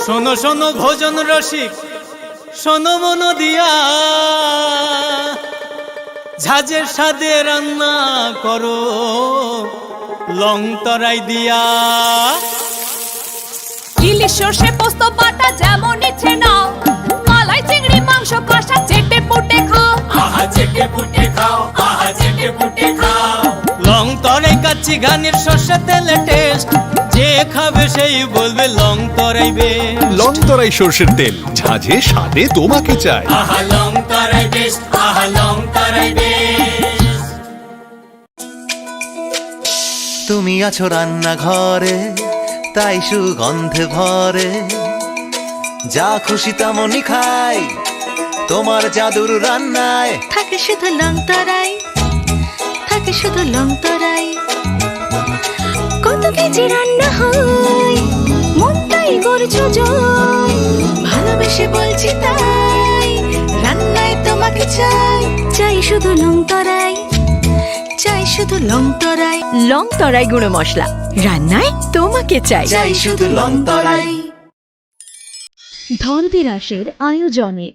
শোনো শোনো ভোজন রসিক, শোনো মন দিয়া, ঝাঁঝের স্বাদে রান্না করো লং তরাই দিয়া। ইলিশ সর্ষে পোস্ত বাটা যেমন ইচ্ছে নাও, মালাই চিংড়ি মাংস কষা চেটে পুটে খাও। আহা চেটে পুটে খাও, আহা চেটে পুটে খাও। লং তরাই কাচ্চি ঘানির সর্ষে তেলে টেস্ট, যে খাবে সেই বলবে লং তরাই বেস্ট। লং তরাই সর্ষের তেল, ঝাঁঝে স্বাদে তোমাকে চাই। আহা লং তরাই বেস্ট, আহা লং তরাই বেস্ট। তুমি আছো রান্নাঘরে, তাই সুগন্ধে ভরে। যা খুশি তেমনই খাই, তোমার জাদুর রান্নায়। থাকে শুধু লং তরাই, থাকে শুধু লং তরাই। কত কেজি রান্না হয়, মনটাই করছো জয়। ভালোবেসে বলছি তাই, রান্নায় তোমাকে চাই। চাই শুধু লং তরাই, চাই শুধু লং তরাই। লং তরাই গুঁড়ো মশলা, রান্নায় তোমাকে চাই। চাই শুধু লং তরাই। ধনতেরাসের আয়োজনে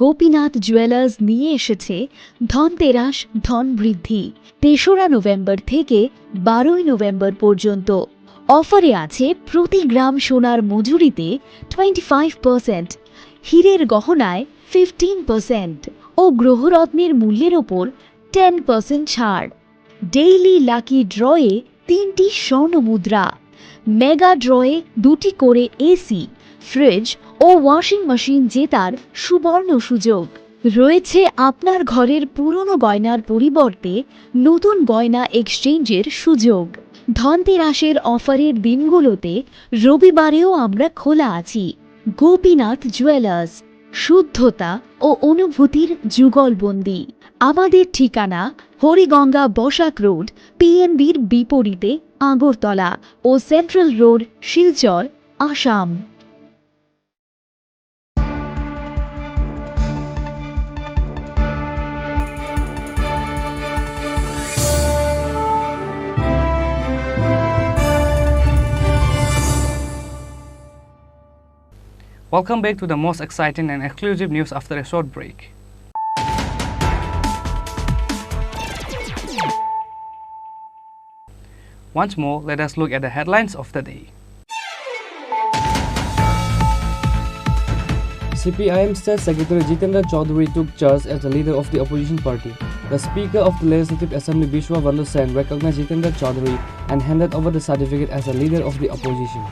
গোপীনাথ জুয়েলার্স নিয়ে এসেছে ধনতেরাস ধন বৃদ্ধি। তেসরা নভেম্বর থেকে বারোই নভেম্বর পর্যন্ত অফারে আছে প্রতি গ্রাম সোনার মজুরিতে টোয়েন্টি ফাইভ পার্সেন্ট, হীরের গহনায় ফিফটিন পার্সেন্ট ও গ্রহরত্নের মূল্যের ওপর টেন পার্সেন্ট ছাড়। ডেইলি লাকি ড্রয়ে তিনটি স্বর্ণ মুদ্রা, মেগা ড্রয়ে দুটি করে এসি, ফ্রিজ ও ওয়াশিং মেশিন জেতার সুবর্ণ সুযোগ। রয়েছে আপনার ঘরের পুরনো গয়নার পরিবর্তে নতুন গয়না এক্সচেঞ্জের সুযোগ। ধনতেরাসের অফারের দিনগুলোতে রবিবারেও আমরা খোলা আছি। গোপীনাথ জুয়েলার্স, শুদ্ধতা ও অনুভূতির যুগলবন্দি। আমাদের ঠিকানা হরিগঙ্গা বসাক রোড, পিএনবির বিপরীতে আগরতলা ও central road, Silchar, Assam. Welcome back to the most exciting and exclusive news after a short break. Once more, let us look at the headlines of the day. C P I M State Secretary Jitendra Chaudhary took charge as the leader of the opposition party. The Speaker of the Legislative Assembly, Bishwa Bandhu Sen, recognized Jitendra Chaudhary and handed over the certificate as the leader of the opposition.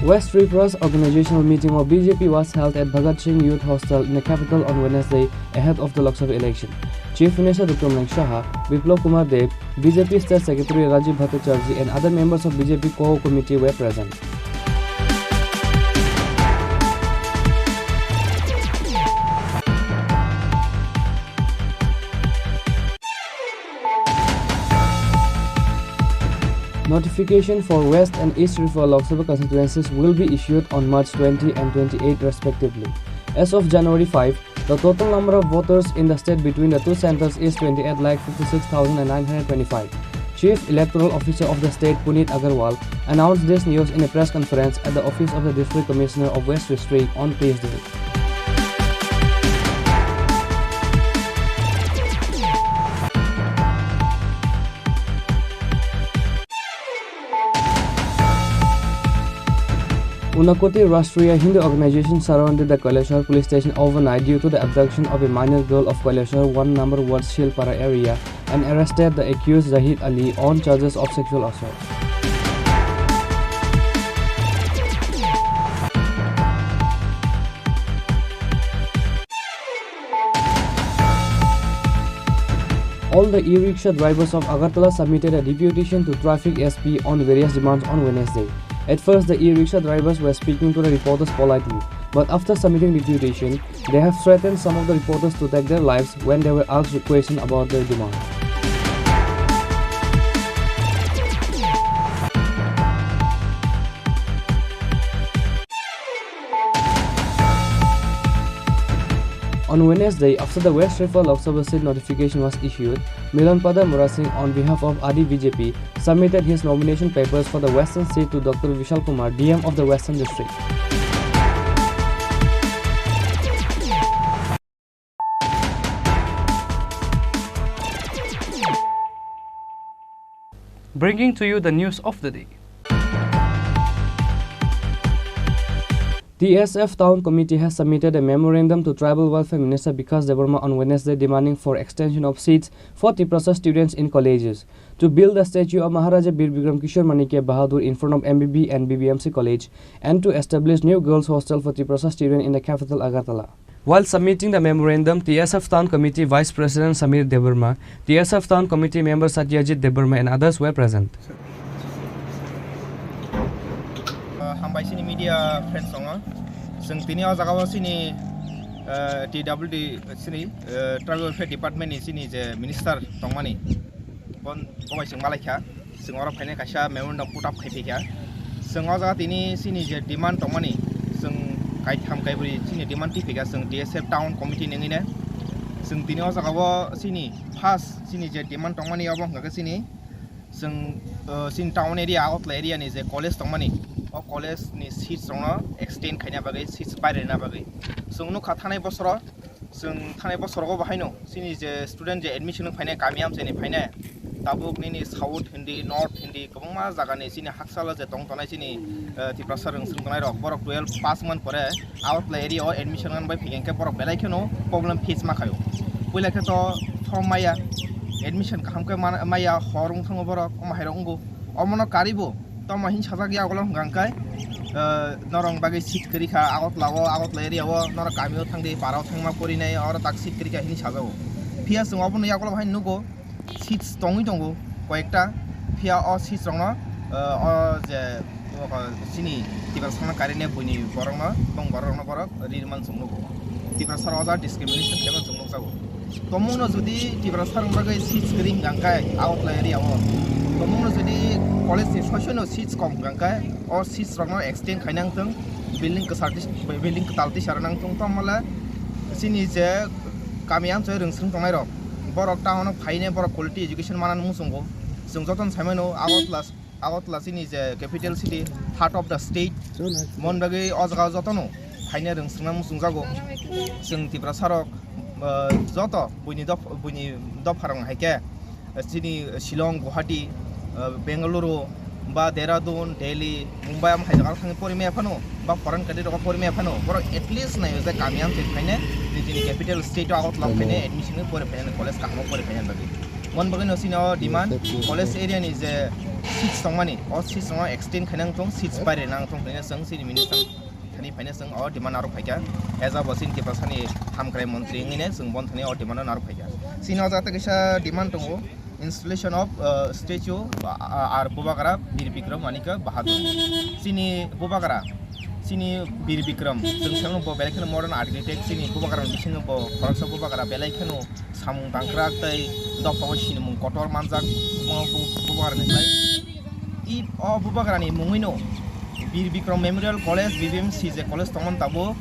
West Tripura's organizational meeting of B J P was held at Bhagat Singh Youth Hostel in the capital on Wednesday ahead of the Lok Sabha election. Chief Minister Doctor Manik Saha, Biplab Kumar Deb, B J P State Secretary Rajiv Bhattacharjee and other members of B J P core committee were present. Notification for West and East Tripura Lok Sabha constituencies will be issued on March twenty and twenty-eight respectively. As of January five, the total number of voters in the state between the two centers is twenty-eight lakh fifty-six thousand nine hundred twenty-five. Chief Electoral Officer of the state, Puneet Agarwal, announced this news in a press conference at the office of the District Commissioner of West District on Tuesday. Unakoti Rashtriya Hindu Organization surrounded the Kailashahar police station overnight due to the abduction of a minor girl of Kailashahar one number ward Shilpara area and arrested the accused Zahid Ali on charges of sexual assault. All the e-rickshaw drivers of Agartala submitted a deputation to traffic S P on various demands on Wednesday. At first, the e-rickshaw drivers were speaking to the reporters politely, but after submitting deputation, they have threatened some of the reporters to take their lives when they were asked questions about their demand. On Wednesday, after the West Tripura Lok Sabha seat notification was issued, Milan Pada Murasing, on behalf of Adi B J P, submitted his nomination papers for the Western seat to Doctor Vishal Kumar, D M of the Western District. Bringing to you the news of the day. T S F Town Committee has submitted a memorandum to Tribal Welfare Minister Bikash Debbarma on Wednesday, demanding for extension of seats for Tiprasa students in colleges, to build the statue of Maharaja Bir Bikram Kishore Manikya Bahadur in front of M B B and B B M C College, and to establish new girls' hostel for Tiprasa students in the capital Agartala. While submitting the memorandum, T S F Town Committee Vice President Samir Debbarma, T S F Town Committee member Satyajit Debbarma and others were present. Uh, hambai sini media friends tongo. Chwng tini o jaga o sini, uh, T W D sini, uh, Tribal Welfare Department ni sini je minister tongmani, bon, bo bai chwng malaikha. Chwng oro phainai kaisa memorandum put up khai phaikha. Chwng o jaga tini chini je demand tongmani, chwng kaitham kaibrwi chini demand twi phaikha, chwng T S F Town Committee nengwino. Chwng tini o jaga o chini first chini je demand tongmani obo hwnkha khe chini, chwng, uh, chini town area, Agartala area ni je college tongmani, o college ni seats rokno extend khaina bagwi, seats bairina bagwi. Chwng nukha thanai bosoro Chwng thanai bosorogo bo haino chini je student je admission wng phainai, kami amchaini phainai, tabuk nini south hindi, north hindi, kwbangma jagani chini haksalo je tong tongnai chini, eh, Tiprasa rwng swrwng tongnai rok, borok twelve pass wngmani pore Agartala area o admission wngmani bai phikhe borok belai kheno problem face ma khaio. Puila khe to form maya, admission kaham khe man-, maya, hor wng thango borok, omo hai rok wngo. Omono karibo tamo hin sajak ya ulo hwnkha khe, eh, norok bagwi seat kwrwi kha Agartala o, Agartala area o, norok kami o thangdi, para o thangma porinai, oro tak seat kwrwi kha hini sajago. Phiya chwng obono yagulo hai nugo, seats tongwi tongo koyekta, phiya o seats rokno, eh, o je, o, chini Tiprasa no karinai buini borokno, bong borok rokno borok ri rwmani chwng nugo. Tiprasa o ja discrimination khaima chwng nukjago. Tomungno jodi Tiprasa rok bagwi seats kwrwi hwnkha khe Agartala area o, tomungno jodi college ni soisoi no seats kom hwnkha khe o seats rokno extend khaina wngthung, building kwchar twi, building kwtal twi sarana wngthung, tamo le chini je Kami amchoi rwngswng tongnai rok, borok town o phaine borok quality education manani muchungo. Chwng jotono sai mano Agartala, Agartala chini je capital city, heart of the state, mon bagwi o jaga jotono phaine rwngswngna muchungjago. Chwng Tiprasa rok, ah, joto buini doph-, buini dopha rok hai khe chini Shillong, Guwahati, ah, Bengaluru, ba Dehradun, Delhi, Mumbai, am hai jaga thangwi pori maya phano, ba foreign country rogo pori maya phano, borok at least naio je kami amchoi phaine nijini capital state o Agartala phaine admission wi pori phaine college kahamo pori phaine bagwi. Mon bagwino chini o demand, college area ni je seats tongmani, o seats tongma extend khaina wngthong, seats pairina wngthong hwnwi chwng chini minister thani phaina chwng o demand narwk phaikha. As a bo chini Tiprasani hamkrai montri wngwino chwng bon thani o demand narwk phaikha. Chini o jaga kaisa demand tongo, installation of, uh, statue, uh, ar Bubagra Bir Bikram Manikya Bahadur. Chini Bubagra, chini Bir Bikram, chwng sengno bo belai kheno modern architect, chini Bubagra ni bisingo bo khoroksa Bubagra belai kheno samung tangkrak tei dophao sinimung kotor manjak, bo Bu-, Bubagra ni slai. I o Bubagra ni mungwino Bir Bikram Memorial College, B B M C je college tongmani tabuk,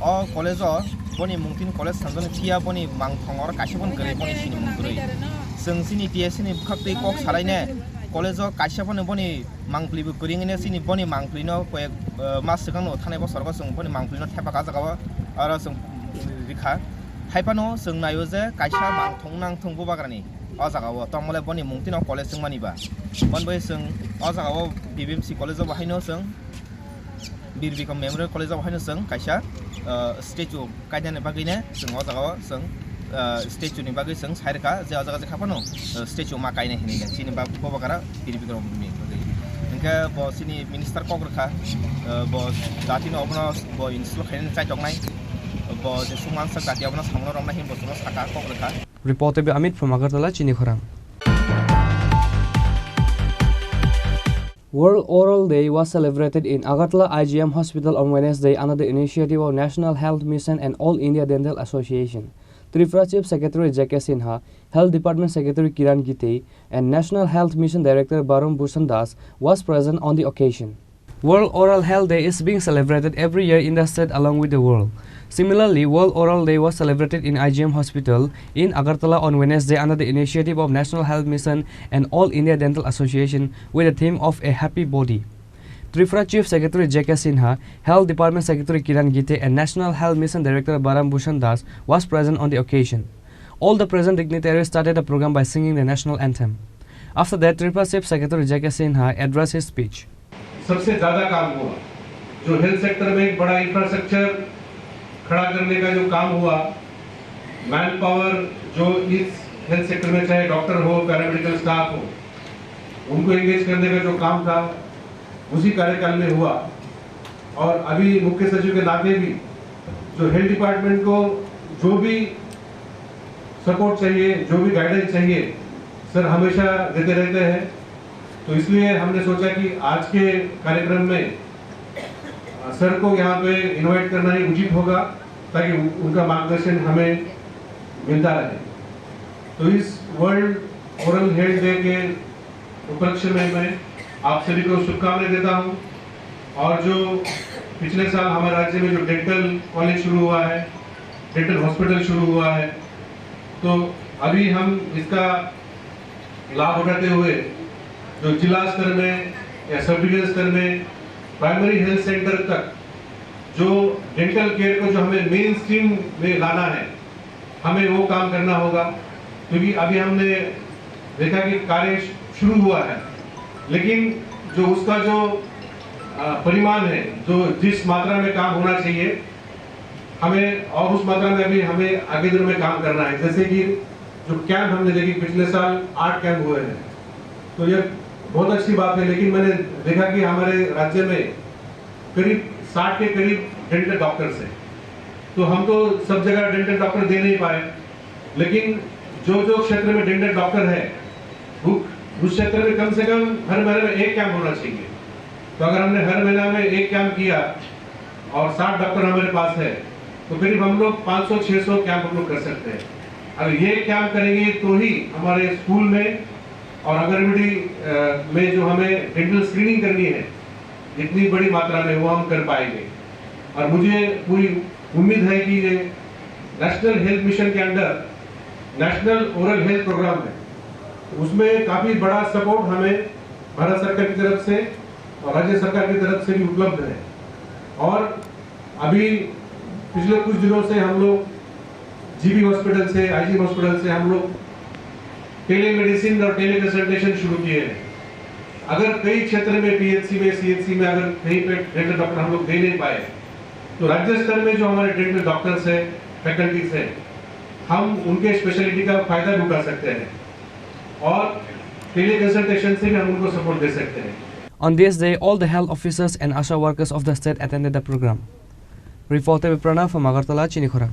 o college o boni mungtwini college sanjani phiya boni mangthong oro kaisa boni kwrwi boni sinimung kwrwi. Chwng chini T S C ni bwkhak twi kok salaine college o kaisa phano boni mangpli bo kwrwi wngwi chini boni mangpli no koyek, eh, mas swkang no thanai bosor o chwng boni mangpli no thepa ka jaga o oro chwng rikha. Hai phano chwng naio je kaisa mangthong nangthong Bubagra ni o jaga o tongmole boni mungtwino college wngmani ba. Mon bai chwng o jaga o B B M C college o bo haino chwng Bir Bikram Memorial College o haino chwng kaisa, ah, statue kainani bagwino chwng o jaga o chwng, ah, statue ni bagwi chwng sai rwkha je o jaga je kha phano, ah, statue ma kainai hinwi chini ba Bubagra Bir Bikram ni bagwi. Hinkhe bo chini minister kok rwkha, ah, bo jatino obono bo install khainani chaitoknai, bo je sung mansak jati obono samungno romnai hinwi bo chwngno saka kok rwkha. Reporter Amit from Agartala, Chini Khorang. World Oral Day was celebrated in Agartala I G M Hospital on Wednesday under the initiative of National Health Mission and All India Dental Association. Tripura Chief Secretary J K Sinha, Health Department Secretary Kiran Gite, and National Health Mission Director Barun Bhushan Das was present on the occasion. World Oral Health Day is being celebrated every year in the state along with the world. Similarly, World Oral Day was celebrated in I G M Hospital in Agartala on Wednesday under the initiative of National Health Mission and All India Dental Association with the theme of A Happy Body. Tripura Chief Secretary J K Sinha, Health Department Secretary Kiran Gite and National Health Mission Director Barun Bhushan Das was present on the occasion. All the present dignitaries started the program by singing the national anthem. After that, Tripura Chief Secretary J K Sinha addressed his speech. सबसे ज़्यादा काम हुआ, जो health sector में एक बड़ा इंफ्रास्ट्रक्चर खड़ा करने का जो काम हुआ, मैन पावर जो इस हेल्थ सेक्टर में चाहे डॉक्टर हो, पैरामेडिकल स्टाफ हो, उनको एंगेज करने का जो काम था, उसी कार्यकाल में हुआ। और अभी मुख्य सचिव के नाते भी जो हेल्थ डिपार्टमेंट को जो भी सपोर्ट चाहिए, जो भी गाइडेंस चाहिए, सर हमेशा देते रहते हैं। तो इसलिए हमने सोचा कि आज के कार्यक्रम में, अ, सर को यहाँ पे इनवाइट करना ही उचित होगा, ताकि उ-, उनका मार्गदर्शन हमें मिलता रहे। तो इस वर्ल्ड ओरल हेल्थ डे के उपलक्ष्य में मैं आप सभी को शुभकामनाएं देता हूं। और जो पिछले साल हमारे राज्य में जो डेंटल कॉलेज शुरू हुआ है, डेंटल हॉस्पिटल शुरू हुआ है, तो अभी हम इसका लाभ उठाते हुए जो जिला स्तर में या सब डिवीजन स्तर में प्राइमरी हेल्थ सेंटर तक जो डेंटल केयर को जो हमें मेन स्ट्रीम में लाना है, हमें वो काम करना होगा, क्योंकि अभी हमने देखा कि कार्य शुरू हुआ है, लेकिन जो उसका जो, अ, परिमाण है, जो जिस मात्रा में काम होना चाहिए, हमें और उस मात्रा में अभी हमें आगे दिनों में काम करना है। जैसे कि जो कैंप हमने देखे, पिछले साल आठ कैंप हुए हैं, तो ये बहुत अच्छी बात है, लेकिन मैंने देखा कि हमारे राज्य में करीब साठ के करीब डेंटल डॉक्टर्स हैं। तो हम तो सब जगह डेंटल डॉक्टर दे नहीं पाए, लेकिन जो जो क्षेत्र में डेंटल डॉक्टर है, वो, उस क्षेत्र में कम से कम हर महीने में एक कैंप होना चाहिए। तो अगर हमने हर महीना में एक कैंप किया और साठ डॉक्टर हमारे पास है, तो करीब हम लोग पाँच सौ छह सौ कैंप हम लोग कर सकते हैं। अगर ये कैंप करेंगे तो ही हमारे स्कूल में और आंगनबाड़ी, अ, में जो हमें डेंटल स्क्रीनिंग करनी है, इतनी बड़ी मात्रा में वो हम कर पाएंगे। और मुझे पूरी उम्मीद है कि ये नेशनल हेल्थ मिशन के under national oral health program है, उसमें काफी बड़ा सपोर्ट हमें भारत सरकार की तरफ से और राज्य सरकार की तरफ से भी उपलब्ध है। और अभी पिछले कुछ दिनों से हम लोग जीबी हॉस्पिटल से, आईजी हॉस्पिटल से हम लोग टेलीमेडिसिन और टेलीकंसल्टेशन शुरू किए हैं। अगर कई क्षेत्र में पीएचसी में, सीएचसी में अगर कहीं पे डेंटल डॉक्टर हम लोग दे नहीं पाए, तो राज्य स्तर में जो हमारे डेंटल डॉक्टर्स हैं, फैकल्टीज हैं, हम उनके स्पेशलिटी का फायदा भी उठा सकते हैं और टेलीकंसल्टेशन से भी हम उनको सपोर्ट दे सकते हैं। On this day, all the health officers and ASHA workers of the state attended the program. Reporter Pranav from Agartala, Chinikhora.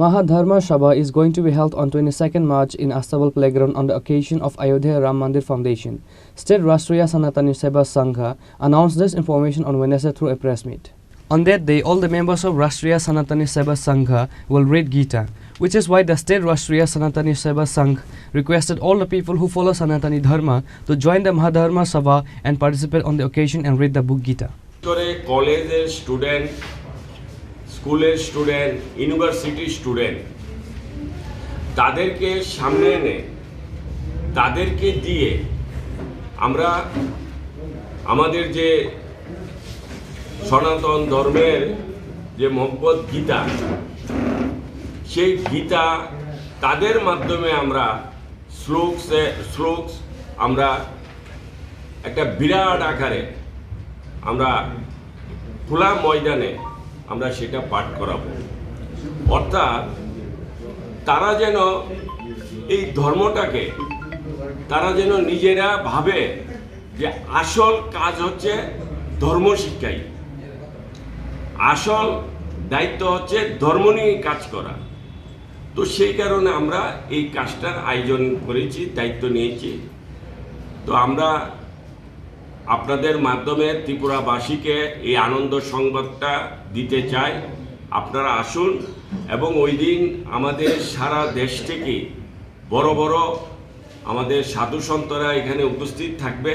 Mahadharma Sabha is going to be held on twenty-second March in Astabal Playground on the occasion of Ayodhya Ram Mandir Foundation. State Rashtriya Sanatani Seva Sangha announced this information on Wednesday through a press meet. On that day, all the members of Rashtriya Sanatani Seva Sangha will read Gita, which is why the state Rashtriya Sanatani Seva Sangh requested all the people who follow Sanatani Dharma to join the Mahadharma Sabha and participate on the occasion and read the book Gita. করে কলেজের স্টুডেন্ট, স্কুলের স্টুডেন্ট, ইউনিভার্সিটির স্টুডেন্ট, তাদেরকে সামনে এনে, তাদেরকে দিয়ে আমরা আমাদের যে সনাতন ধর্মের যে ভগবত গীতা, সেই গীতা তাদের মাধ্যমে আমরা শ্লোকসে, শ্লোকস আমরা একটা বিরাট আকারে আমরা খোলা ময়দানে আমরা সেটা পাঠ করাবো। অর্থাৎ তারা যেন এই ধর্মটাকে, তারা যেন নিজেরা ভাবে যে আসল কাজ হচ্ছে ধর্ম শিক্ষাই, আসল দায়িত্ব হচ্ছে ধর্ম নিয়ে কাজ করা। তো সেই কারণে আমরা এই কাজটার আয়োজন করেছি, দায়িত্ব নিয়েছি। তো আমরা আপনাদের মাধ্যমে ত্রিপুরাবাসীকে এই আনন্দ সংবাদটা দিতে চাই। আপনারা আসুন এবং ওই দিন আমাদের সারা দেশ থেকে বড় বড় আমাদের সাধু সন্তরা এখানে উপস্থিত থাকবে।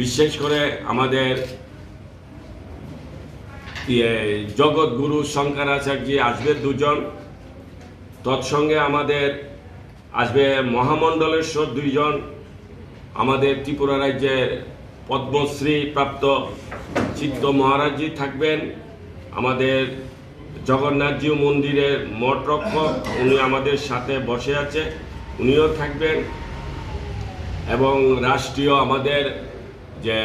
বিশেষ করে আমাদের, ইয়ে, জগৎগুরু শঙ্করাচার্য আসবে দুজন, তৎসঙ্গে আমাদের আসবে মহামণ্ডলেশ্বর দুইজন, আমাদের ত্রিপুরা রাজ্যের পদ্মশ্রী প্রাপ্ত চিত্ত মহারাজজি থাকবেন, আমাদের জগন্নাথজিউ মন্দিরের মঠ রক্ষক, উনি আমাদের সাথে বসে আছে, উনিও থাকবেন। এবং রাষ্ট্রীয় আমাদের যে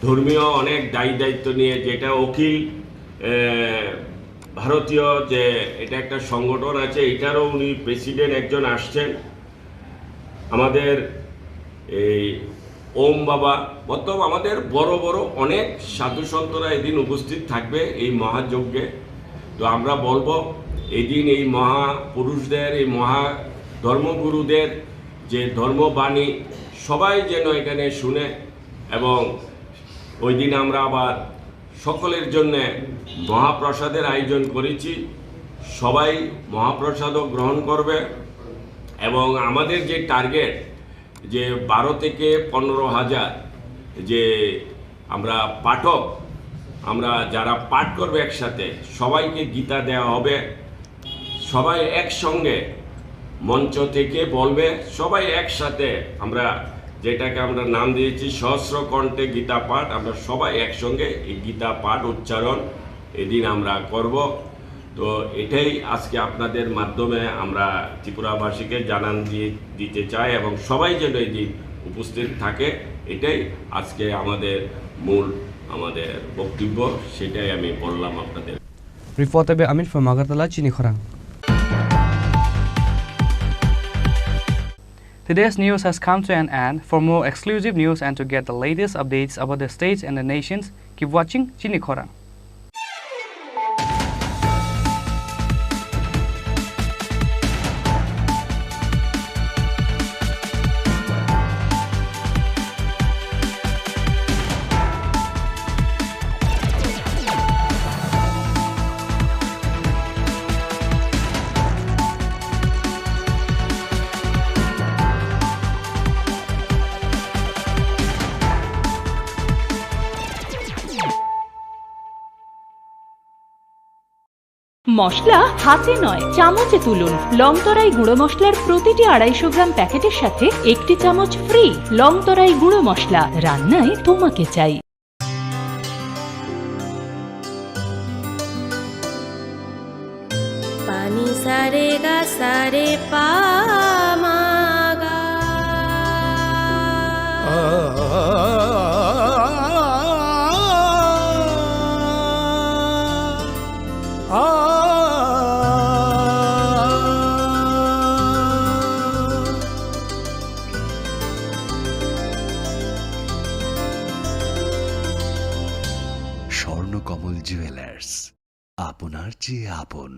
ধর্মীয় অনেক দায়ী দায়িত্ব নিয়ে, যেটা অখিল, এ, ভারতীয়, যে এটা একটা সংগঠন আছে, এটারও উনি প্রেসিডেন্ট একজন আসছেন। আমাদের এই ওম বাবা, মতলব আমাদের বড় বড় অনেক সাধু সন্তরা এদিন উপস্থিত থাকবে এই মহাযজ্ঞে। তো আমরা বলবো, এই দিন এই মহাপুরুষদের, এই মহা ধর্মগুরুদের যে ধর্মবাণী সবাই যেন এখানে শুনে, এবং ওই দিন আমরা আবার সকলের জন্য মহাপ্রসাদের আয়োজন করেছি। সবাই মহাপ্রসাদও গ্রহণ করবে। এবং আমাদের যে টার্গেট, যে বারো থেকে পনেরো হাজার যে আমরা পাঠক, আমরা যারা পাঠ করবে একসাথে, সবাইকে গীতা দেওয়া হবে। সবাই একসঙ্গে মঞ্চ থেকে বলবে, সবাই একসাথে, আমরা যেটাকে আমরা নাম দিয়েছি সহস্র কণ্ঠে গীতা পাঠ, আমরা সবাই একসঙ্গে এই গীতা পাঠ উচ্চারণ এদিন আমরা করব। তো এটাই আজকে আপনাদের মাধ্যমে আমরা ত্রিপুরাবাসীকে জানান দিয়ে দিতে চাই এবং সবাই যেন এই দিন উপস্থিত থাকে, এটাই আজকে আমাদের মূল, আমাদের বক্তব্য, সেটাই আমি বললাম আপনাদের। Reporter Be Amin from Agartala, Chinikhorang. Today's news has come to an end. For more exclusive news and to get the latest updates about the states and the nations, keep watching Chinikhorang. মশলা হাতে নয়, চামচে তুলুন। লং তরাই গুঁড়ো মশলার প্রতিটি আড়াইশো গ্রাম প্যাকেটের সাথে একটি চামচ ফ্রি। লং তরাই গুঁড়ো মশলা, রান্নায় তোমাকে চাই। Pani sare ga sare pa ma ga. Swarnakamal jewellers, আপনার চেয়ে আপন।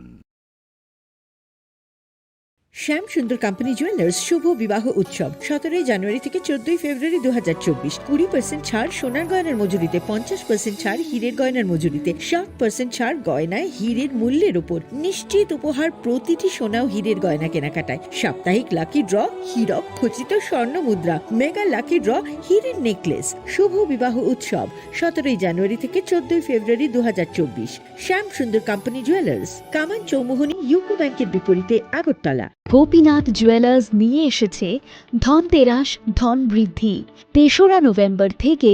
শ্যাম সুন্দর কোম্পানি জুয়েলার্স শুভ বিবাহ উৎসব, সতেরোই জানুয়ারি থেকে চোদ্দই ফেব্রুয়ারি দু হাজার চব্বিশ। কুড়ি পার্সেন্ট ছাড় সোনার গয়নার মজুরিতে, পঞ্চাশ পার্সেন্ট ছাড় হীরের গয়নার মজুরিতে, সাত পার্সেন্ট ছাড় গয়নায় হীরের মূল্যের উপর। নিশ্চিত উপহার প্রতিটি সোনা ও হীরের গয়না কেনাকাটায়। সাপ্তাহিক লাকি ড্র, হীরক খচিত স্বর্ণ মুদ্রা, মেগা লাকি ড্র, হীরের নেকলেস। শুভ বিবাহ উৎসব, সতেরোই জানুয়ারি থেকে চোদ্দই ফেব্রুয়ারি দু হাজার চব্বিশ। শ্যাম সুন্দর কোম্পানি জুয়েলার্স, কামান চৌমুহনী ইউকো ব্যাংকের বিপরীতে, আগরতলা। গোপীনাথ জুয়েলার্স নিয়ে এসেছে ধনতেরাস ধন বৃদ্ধি। তেসরা নভেম্বর থেকে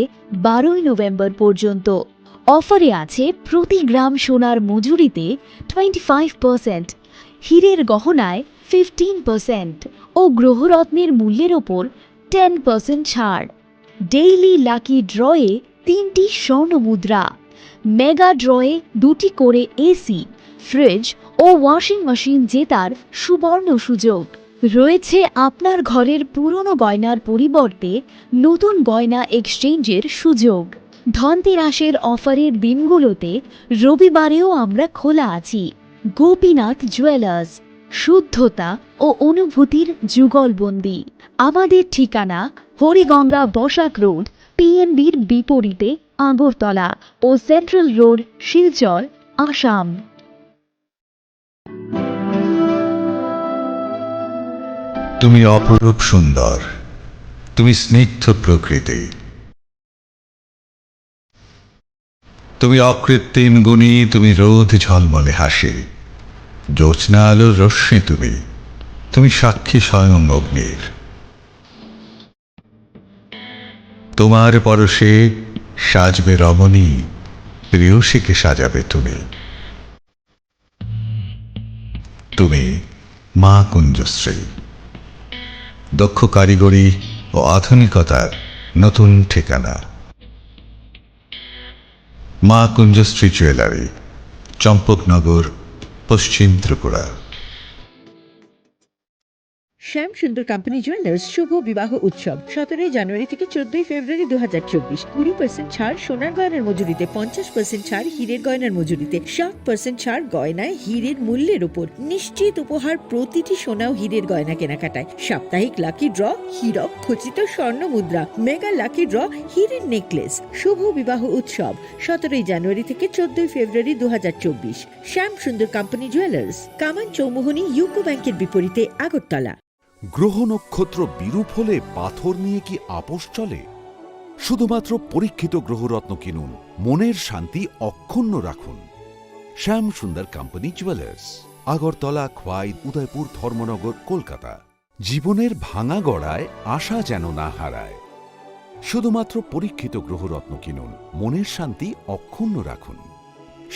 বারোই নভেম্বর পর্যন্ত অফারে আছে প্রতি গ্রাম সোনার মজুরিতে টোয়েন্টি ফাইভ পার্সেন্ট, হীরের গহনায় ফিফটিন পার্সেন্ট ও গ্রহরত্নের মূল্যের ওপর টেন পার্সেন্ট ছাড়। ডেইলি লাকি ড্রয়ে তিনটি স্বর্ণ মুদ্রা, মেগা ড্রয়ে দুটি করে এসি, ফ্রিজ ও ওয়াশিং মেশিন জেতার সুবর্ণ সুযোগ। রয়েছে আপনার ঘরের পুরনো গয়নার পরিবর্তে নতুন গয়না এক্সচেঞ্জের সুযোগ। ধনতেরাসের অফারের দিনগুলোতে রবিবারেও আমরা খোলা আছি। গোপীনাথ জুয়েলার্স, শুদ্ধতা ও অনুভূতির যুগলবন্দি। আমাদের ঠিকানা হরিগঙ্গা বসাক রোড, পিএনবির বিপরীতে, আগরতলা ও সেন্ট্রাল রোড, শিলচর, আসাম। তুমি অপরূপ সুন্দর, তুমি স্নিগ্ধ প্রকৃতি। তুমি অকৃত্রিম গুণী, তুমি রোদ ঝলমলে হাসি, জ্যোৎস্না আলোর রশ্মি তুমি, তুমি সাক্ষী স্বয়ং অগ্নির। তোমার পরশে সাজবে রমণী, প্রেয়সীকে সাজাবে তুমি। তুমি মা কুঞ্জশ্রী, দক্ষ কারিগরি ও আধুনিকতার নতুন ঠিকানা। মা কুঞ্জশ্রী জুয়েলারি, চম্পকনগর, পশ্চিম ত্রিপুরা। শ্যাম সুন্দর কোম্পানি জুয়েলার্স শুভ বিবাহ উৎসব, সতেরোই জানুয়ারি থেকে চোদ্দই ফেব্রুয়ারি দু হাজার চব্বিশ। কুড়ি পার্সেন্ট ছাড় সোনার গয়নার মজুরিতে, পঞ্চাশ পার্সেন্ট ছাড় হীরের গয়নার মজুরিতে, সাত পার্সেন্ট ছাড় গয়নায় হীরের মূল্যের উপর। নিশ্চিত উপহার প্রতিটি সোনা ও হীরের গয়না কেনাকাটায়। সাপ্তাহিক লাকি ড্র, হীরক খচিত স্বর্ণ মুদ্রা, মেগা লাকি ড্র, হীরের নেকলেস। শুভ বিবাহ উৎসব, সতেরোই জানুয়ারি থেকে চোদ্দই ফেব্রুয়ারি দু হাজার চব্বিশ। শ্যাম সুন্দর কোম্পানি জুয়েলার্স, কামান চৌমুহনী ইউকো ব্যাংকের বিপরীতে, আগরতলা। গ্রহ নক্ষত্র বিরূপ হলে পাথর নিয়ে কি আপোষ চলে? শুধুমাত্র পরীক্ষিত গ্রহরত্ন কিনুন, মনের শান্তি অক্ষুণ্ণ রাখুন। শ্যাম সুন্দর কোম্পানি জুয়েলার্স, আগরতলা, খোয়াই, উদয়পুর, ধর্মনগর, কলকাতা। জীবনের ভাঙা গড়ায় আশা যেন না হারায়। শুধুমাত্র পরীক্ষিত গ্রহরত্ন কিনুন, মনের শান্তি অক্ষুণ্ণ রাখুন।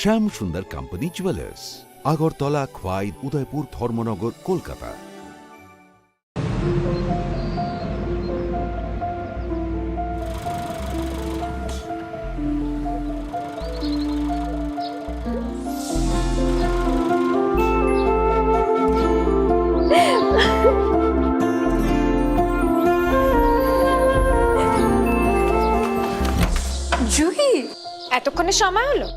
শ্যাম সুন্দর কোম্পানি জুয়েলার্স, আগরতলা, খোয়াই, উদয়পুর, ধর্মনগর, কলকাতা। জুহি, এতক্ষণে সময় হলো?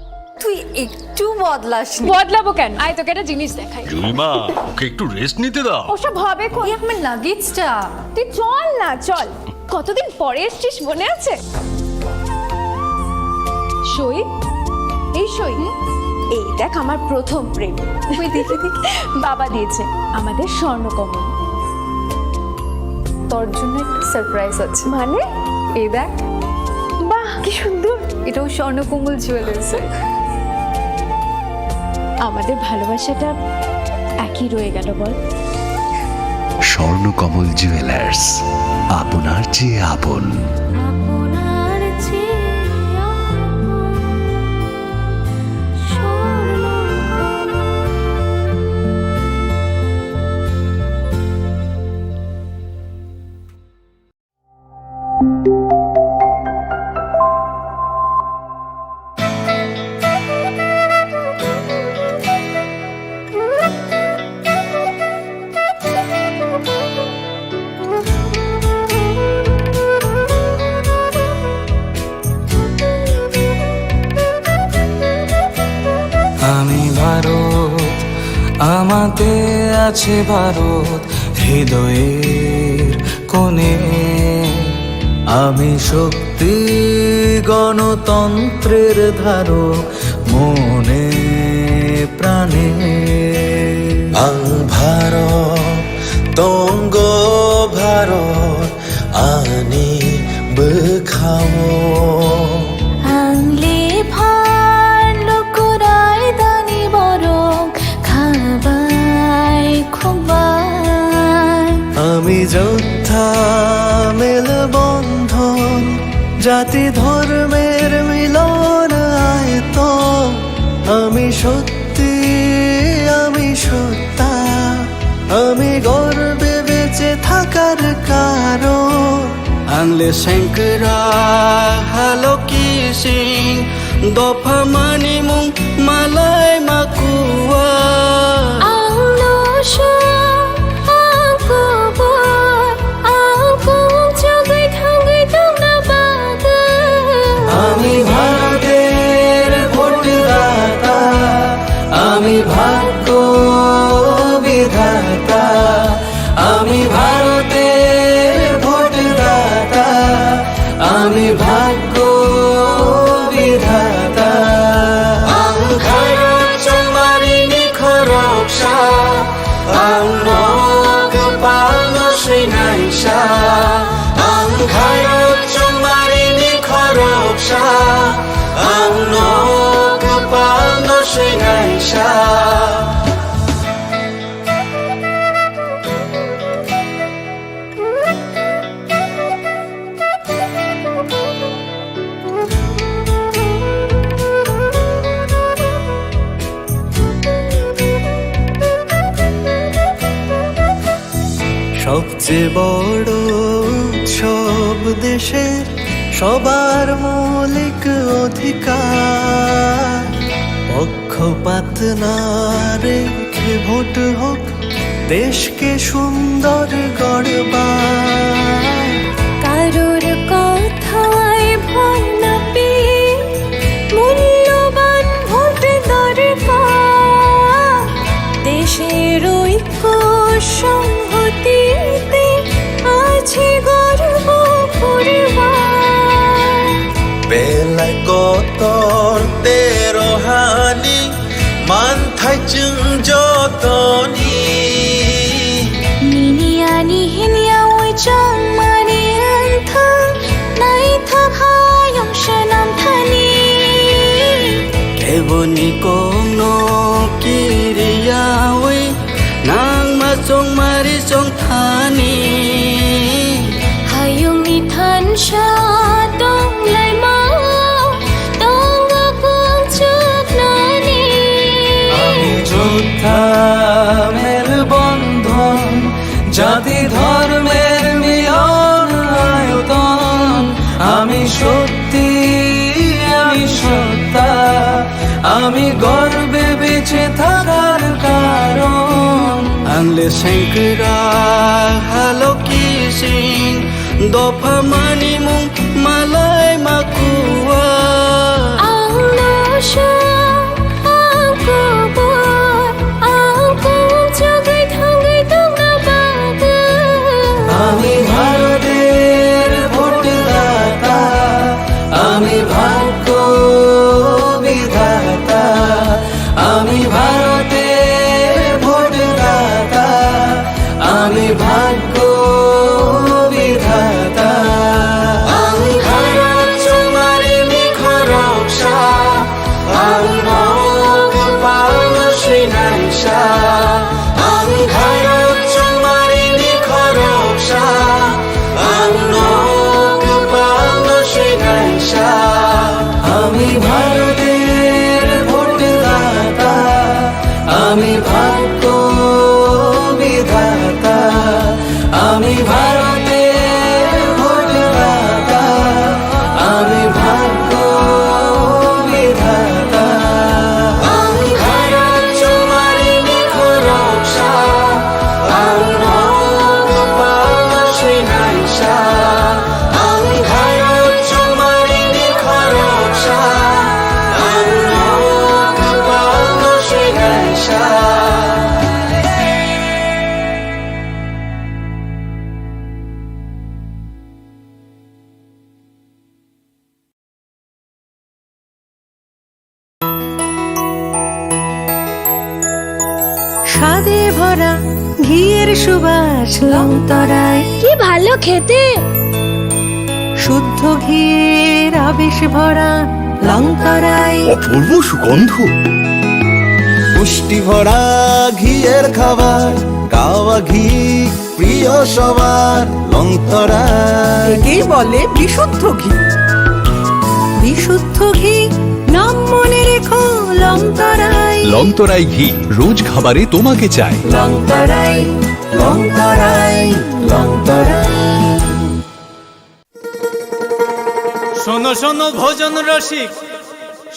তুই একটু বদলাসনি। বদলাবো কেন? আয়, তোকে একটা জিনিস দেখাই। জুলিমা, ওকে একটু রেস্ট নিতে দাও। ওসব হবে কোন? এই আমার লাগেজটা। তুই চল না, চল। কতদিন পরে এসছিস, মনে আছে? সই, এই সই। এই দেখ, আমার প্রথম প্রেম। ওই দেখি, দেখি। বাবা দিয়েছে আমাদের স্বর্ণকমল। তোর জন্য একটা সারপ্রাইজ আছে। মানে? এই দেখ। বাহ, কি সুন্দর। এটাও স্বর্ণকমল জুয়েলার্সের। আমাদের ভালোবাসাটা একই রয়ে গেল, বল? স্বর্ণকমল জুয়েলার্স, আপনার চেয়ে আপন। আপনার চেয়ে আপন, স্বর্ণকমল। আমি ভারত, আমাতে আছে ভারত হৃদয়ের কোণে। আমি শক্তি গণতন্ত্রের ধারক মনে প্রাণে। Ang Bharat, tongo Bharat, ani bwkhao. Ang le phan lukurai dani borok khabai khumbai. Ami jotha melbondhon, jati dhormer milon ayoton. Ami shot ti, ami sotta, ami gorbe beche thakar karon. Ang le sengkra haloki sing, dopha mani mung malai makua. Ang no song, ang kubur, ang kung chugui thangui tongna bagwi. Ami Bharoter bhotdata, ami bhagyo bidhata, ami Bharoter bhotdata, ami bhagyo bidhata. Ang khairok chongmarini khoroksa, ang no kwpalno swinaisa. Ang khairok chongmarini khoroksa, ang no kwpalno swinaisa. সবচেয়ে বড় উৎসব দেশের সবার মৌলিক অধিকার। পক্ষপাত না রেখে ভোট হোক, দেশকে সুন্দর গড়বার। কারোর কথায় ভয় না পেয়ে মূল্যবান ভোট দরকার। দেশের ঐক্য সংহতিতে আছে গর্ব করবার। Belai kotor tero hani manthai chwng jotoni. Nini ani hinya oi chongmani wngthang, naithok hayung swnam thani. Keboni kokno kiriyawi nangma chongmari chongthani. Hayungni thansa tonglaima tongo kung chuknani. Ami jotha melbondhon, jati dhormer milon ayoton. Ami shokti, ami sotta, ami gorbe beche thakar karon. Ang le sengkra haloki sing, dopha mani mung malai makua. Ang no song, ang kubur, ang kung chugui thangui tongna bagwi. Ami Bharoter bhotdata, ami bhagyo bidhata, ami Bharoter bhotdata, ami bhagyo bidhata. ভাগ্য বিধাতা, আমি ভারতের ভোটদাতা, আমি ভাগ্য বিধাতা। আমি ভারত তোমার নিখরক সাপ, আমি রক্তপাত সিনাইসা। স্বাদে ভরা ঘিয়ের সুবাস লংতরাই। কি ভালো খেতে! শুদ্ধ ঘিয়ের আবেশ ভরা লংতরাই। অপূর্ব সুগন্ধ। পুষ্টি ভরা ঘিয়ের খাবার, গাওয়া ঘি প্রিয় সবার, লংতরাই। একেই বলে বিশুদ্ধ ঘি। বিশুদ্ধ ঘি, নাম মনে রেখো লংতরাই। লংতরাই ঘি, রোজ খাবারে তোমাকে চাই। লংতরাই, লংতরাই, লংতরাই। শোনো শোনো ভোজন রসিক,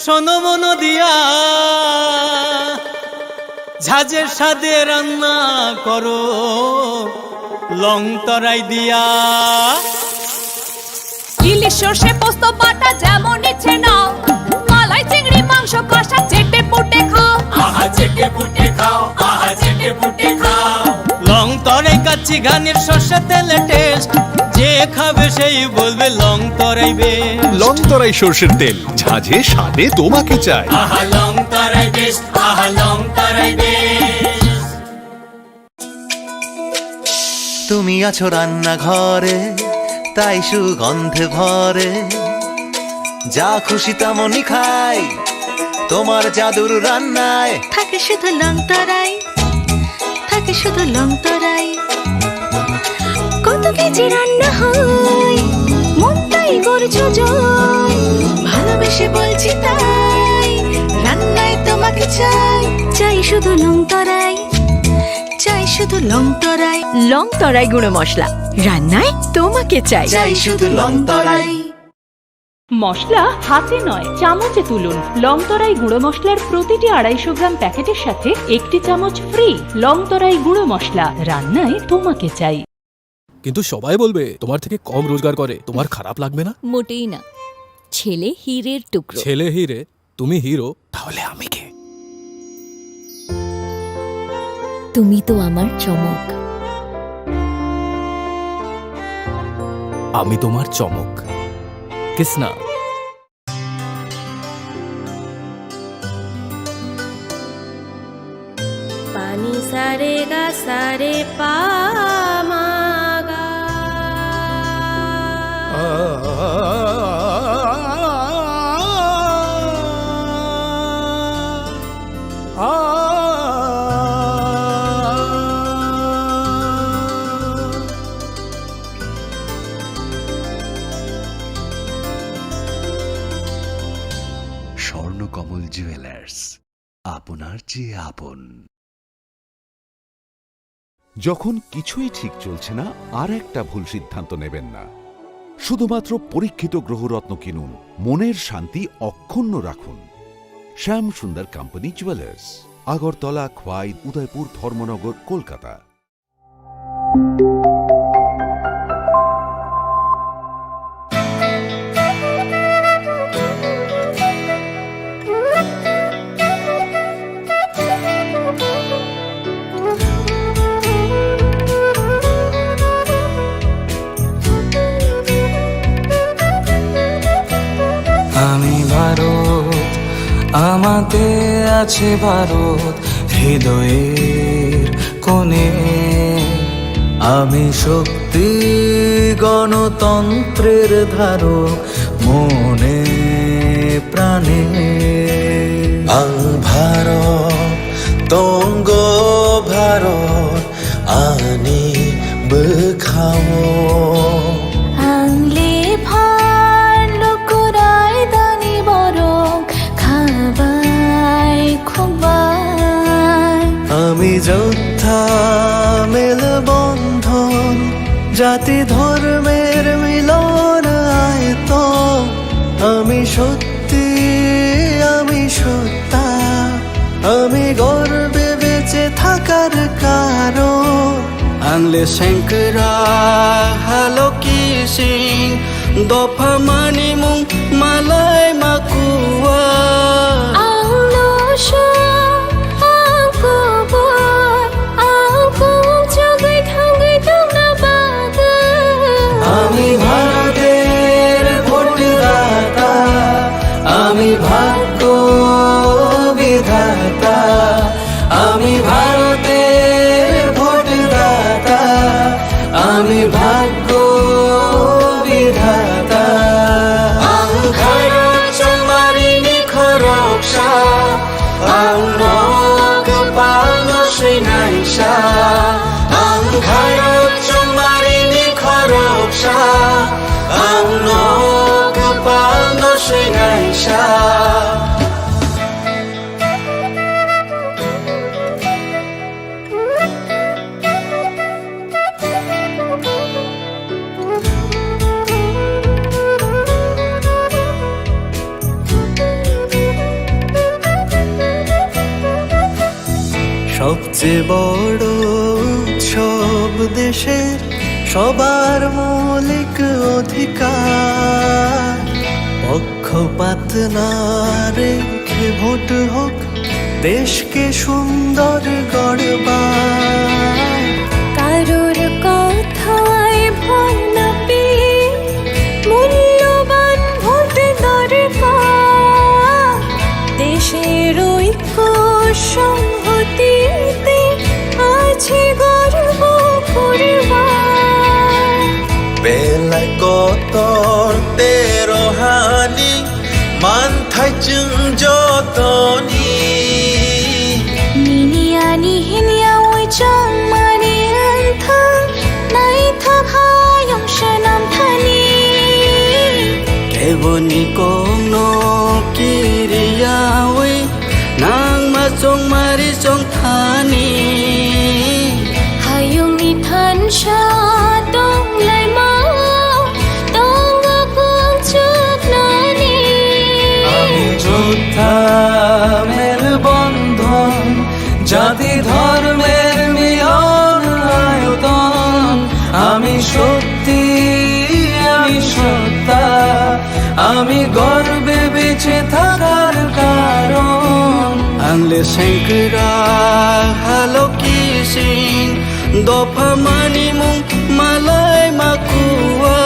শোনো মন দিয়া, ঝাঁঝের স্বাদে রান্না করো লং তরাই দিয়া। ইলিশ সর্ষে পোস্ত বাটা যেমন ইচ্ছে নাও, মালাই চিংড়ি মাংস কষা চেটে পুটে খাও। আহা চেটে পুটে খাও, আহা চেটে পুটে খাও। লং তরাই কাচ্চি ঘানির সর্ষে তেলে টেস্ট, যে খাবে সেই বলবে লং তরাই বেস্ট। লং তরাই সর্ষের তেল, ঝাঁঝে স্বাদে তোমাকে চাই। আহা লং তরাই বেস্ট, আহা লং তরাই বেস্ট। তুমি আছো রান্নাঘরে, তাই সুগন্ধে ভরে। যা খুশি তেমনই খাই, তোমার জাদুর রান্নায়। থাকে শুধু লং তরাই, থাকে শুধু লং তরাই। কত কেজি রান্না হয়, মনটাই করছো জয়। ভালোবেসে বলছি তাই, রান্নায় তোমাকে চাই। চাই শুধু লং তরাই, চাই শুধু লং তরাই। লং তরাই গুঁড়ো মশলা, রান্নায় তোমাকে চাই। চাই শুধু লং তরাই। মশলা হাতে নয়, চামচে তুলুন। লং তরাই গুঁড়ো মশলার প্রতিটি আড়াইশো গ্রাম প্যাকেটের সাথে একটি চামচ ফ্রি। লং তরাই গুঁড়ো মশলা, রান্নায় তোমাকে চাই। কিন্তু সবাই বলবে তোমার থেকে কম রোজগার করে, তোমার খারাপ লাগবে না? মোটেই না। ছেলে হীরের টুকরো। ছেলে হীরে, তুমি হিরো, তাহলে আমি কে? তুমি তো আমার চমক। আমি তোমার চমক। কিসনা। পানি সারে গা সারে পা মা গা। স্বর্ণকমল জুয়েলার্স, আপনার চেয়ে আপন। যখন কিছুই ঠিক চলছে না, আর একটা ভুল সিদ্ধান্ত নেবেন না। শুধুমাত্র পরীক্ষিত গ্রহরত্ন কিনুন, মনের শান্তি অক্ষুণ্ণ রাখুন। শ্যাম সুন্দর কোম্পানি জুয়েলার্স, আগরতলা, খোয়াই, উদয়পুর, ধর্মনগর, কলকাতা। আমি ভারত, আমাতে আছে ভারত হৃদয়ের কোণে। আমি শক্তি গণতন্ত্রের ধারক মনে প্রাণে। Ang Bharat, tonggo Bharat, ani bwkhao. Ang le phan lukurai dani borok khabai khumbai. আমি যোদ্ধা মেলবন্ধন, জাতি ধর্মের মিলন আয়তন। আমি সত্যি, আমি সত্তা, আমি গর্বে বেঁচে থাকার কারণ। Ang le sengkra haloki sing, dopha manimung malai makua. Ang no sha, ang kubur, ang kung chugui thangui tongna bagwi. আমি ভারতের ভোটদাতা, আমি ভাগ্য বিধাতা। আমি ভারতের ভোটদাতা, আমি ভাগ্য বিধাতা। Ang khairok chongmarini khoroksa, ang no kwpalno swinaisa. Ang khairok chongmarini khoroksa, ang no kwpalno swinaisa. সবচেয়ে বড় উৎসব দেশের সবার মৌলিক অধিকার। পক্ষপাত না রেখে ভোট হোক দেশকে সুন্দর গড়বার। কারোর কথায় ভয় না পেয়ে মূল্যবান ভোট দরকার। দেশের ঐক্য সংহতিতে আছে গর্ব করবার। Belai kotor tero hani manthai chwng jotoni. Nini ani hinya oi chongmani wngthang, naithok hayung swnam thani. Keboni kokno kiriyawi nangma chongmari chongthani. Hayungni thansa tonglaima tongo kung chuknani. আমি যোদ্ধা মেলবন্ধন, জাতি ধর্মের মিলন আয়তন। আমি সত্যি, আমি সত্তা, আমি গর্বে বেঁচে থাকার কারণ। Ang le sengkra haloki sing, dopha manimung malai makua.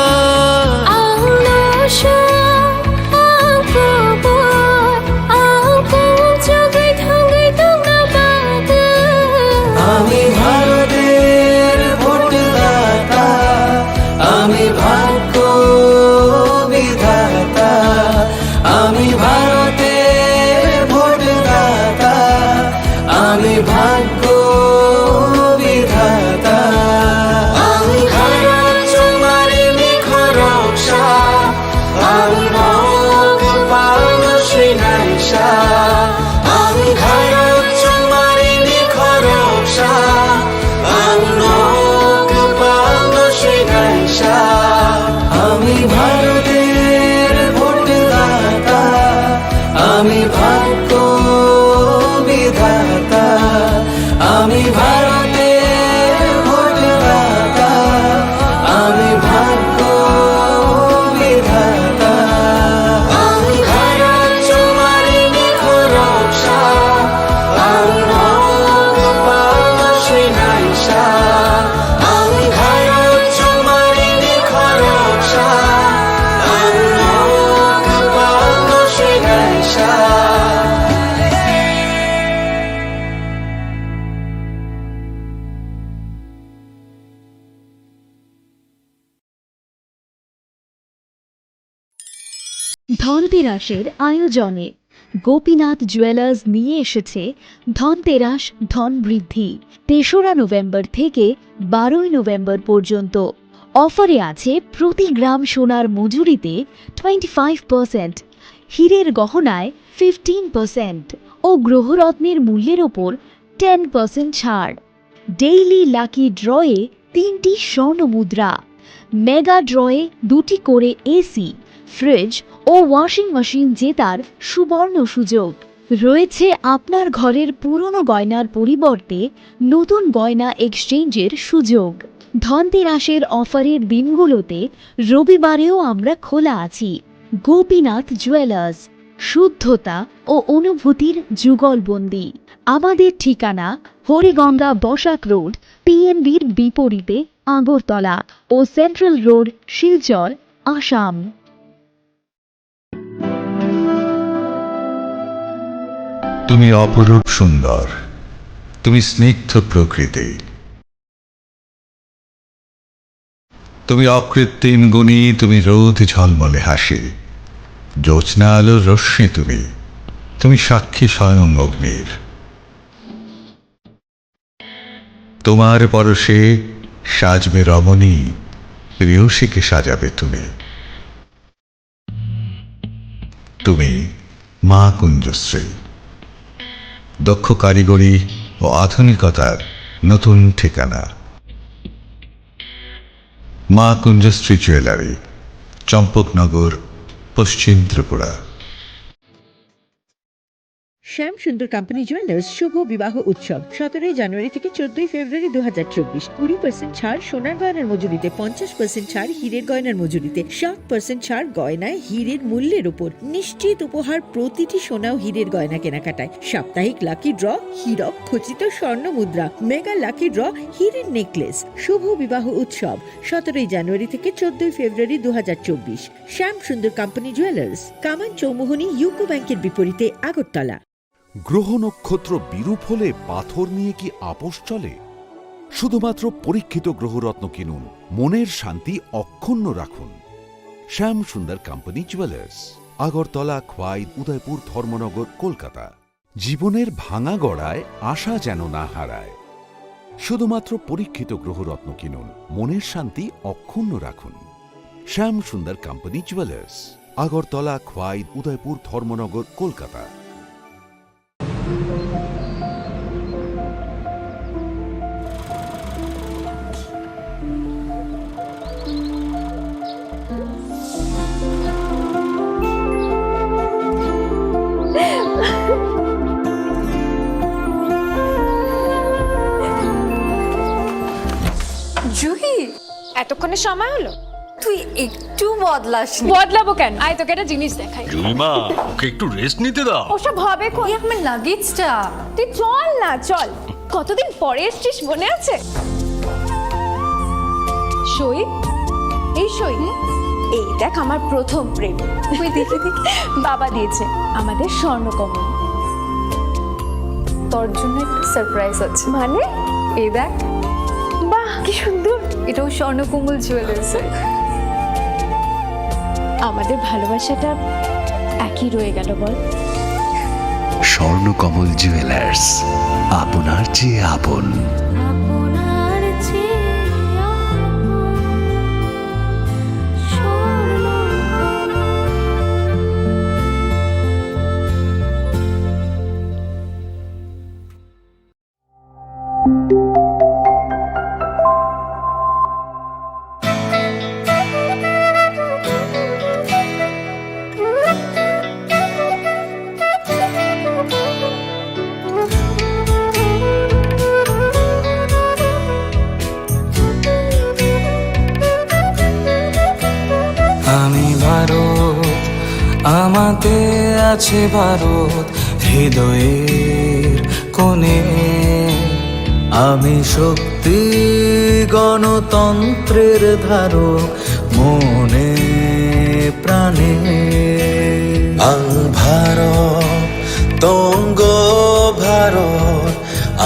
Ang no sha, ang kubur, ang kung chugui thangui tongna bagwi. আমি ভারতের ভোটদাতা, আমি ভাগ্য বিধাতা। আমি ভারতের ভোটদাতা, আমি ভাগ্য বিধাতা। Ang khairok chongmarini khoroksa, ang no kwpalno swinaisa. Ang khairok chongmarini khoroksa, ang no kwpalno swinaisa. আমি ভারতের ভোটদাতা, আমি ভাগ্য বিধাতা। আমি ভারতের ভোটদাতা, আমি ভাগ্য বিধাতা। Ang khairok chongmarini khoroksa, ang no kwpalno swinaisa. Ang khairok chongmarini khoroksa, ang no kwpalno swinaisa. ধনতেরাসের আয়োজনে গোপীনাথ জুয়েলার্স নিয়ে এসেছে ধনতেরাস ধন বৃদ্ধি। তেসরা নভেম্বর থেকে বারোই নভেম্বর পর্যন্ত অফারে আছে প্রতি গ্রাম সোনার মজুরিতে টোয়েন্টি ফাইভ পার্সেন্ট, হীরের গহনায় ফিফটিন পার্সেন্ট ও গ্রহরত্নের মূল্যের ওপর টেন পার্সেন্ট ছাড়। ডেইলি লাকি ড্রয়ে তিনটি স্বর্ণ মুদ্রা, মেগা ড্রয়ে দুটি করে এসি, ফ্রিজ ও ওয়াশিং মেশিন জেতার সুবর্ণ সুযোগ। রয়েছে আপনার ঘরের পুরনো গয়নার পরিবর্তে নতুন গয়না এক্সচেঞ্জের সুযোগ। ধনতেরাসের অফারের দিনগুলোতে রবিবারেও আমরা খোলা আছি। গোপীনাথ জুয়েলার্স, শুদ্ধতা ও অনুভূতির যুগলবন্দি। আমাদের ঠিকানা হরিগঙ্গা বসাক রোড, পিএনবির বিপরীতে আগরতলা ও সেন্ট্রাল রোড, শিলচর, আসাম। তুমি অপরূপ সুন্দর, তুমি স্নিগ্ধ প্রকৃতি। তুমি অকৃত্রিম গুণী, তুমি রোদ ঝলমলে হাসি, জ্যোৎস্না আলোর রশ্মি তুমি, তুমি সাক্ষী স্বয়ং অগ্নির। তোমার পরশে সাজবে রমণী, প্রেয়সীকে সাজাবে তুমি। তুমি মা কুঞ্জশ্রী, দক্ষ কারিগরি ও আধুনিকতার নতুন ঠিকানা। মা কুঞ্জশ্রী জুয়েলারি, চম্পকনগর, পশ্চিম ত্রিপুরা। শ্যাম সুন্দর কোম্পানি জুয়েলার্স শুভ বিবাহ উৎসব, সতেরোই জানুয়ারি থেকে চোদ্দই ফেব্রুয়ারি দু হাজার চব্বিশ। কুড়ি পার্সেন্ট ছাড় সোনার গয়নার মজুরিতে, পঞ্চাশ পার্সেন্ট ছাড় হীরের গয়নার মজুরিতে, সাত পার্সেন্ট ছাড় গয়নায় হীরের মূল্যের উপর। নিশ্চিত উপহার প্রতিটি সোনা ও হীরের গয়না কেনাকাটায়। সাপ্তাহিক লাকি ড্র, হীরক খচিত স্বর্ণ মুদ্রা, মেগা লাকি ড্র, হীরের নেকলেস। শুভ বিবাহ উৎসব, সতেরোই জানুয়ারি থেকে চোদ্দই ফেব্রুয়ারি দু হাজার চব্বিশ। শ্যাম সুন্দর কোম্পানি জুয়েলার্স, কামান চৌমুহনী ইউকো ব্যাংকের বিপরীতে, আগরতলা। গ্রহ নক্ষত্র বিরূপ হলে পাথর নিয়ে কি আপোষ চলে? শুধুমাত্র পরীক্ষিত গ্রহরত্ন কিনুন, মনের শান্তি অক্ষুণ্ণ রাখুন। শ্যাম সুন্দর কোম্পানি জুয়েলার্স, আগরতলা, খোয়াই, উদয়পুর, ধর্মনগর, কলকাতা। জীবনের ভাঙা গড়ায় আশা যেন না হারায়। শুধুমাত্র পরীক্ষিত গ্রহরত্ন কিনুন, মনের শান্তি অক্ষুণ্ণ রাখুন। শ্যাম সুন্দর কোম্পানি জুয়েলার্স, আগরতলা, খোয়াই, উদয়পুর, ধর্মনগর, কলকাতা। জুহি, এতক্ষণে সময় হলো? তুই একটু বদলাসনি। বদলাবো কেন? আয়, তোকে একটা জিনিস দেখাই। জুলিমা, ওকে একটু রেস্ট নিতে দাও। ওসব হবে কোন? এই আমার লাগেজটা। তুই চল না, চল। কতদিন পরে এসছিস, মনে আছে? সই, এই সই। এই দেখ, আমার প্রথম প্রেম। ওই দেখি, দেখি। বাবা দিয়েছে আমাদের স্বর্ণকমল। তোর জন্য একটা সারপ্রাইজ আছে। মানে? এই দেখ। বাহ, কি সুন্দর। এটাও স্বর্ণকমল জুয়েলার্সের। আমাদের ভালোবাসাটা একই রয়ে গেল, বল? স্বর্ণকমল জুয়েলার্স, আপনার চেয়ে আপন। আপনার চেয়ে আপন। আমি ভারত, আমাতে আছে ভারত হৃদয়ের কোণে। আমি শক্তি গণতন্ত্রের ধারক মনে প্রাণে। Ang Bharat, Tongo Bharat,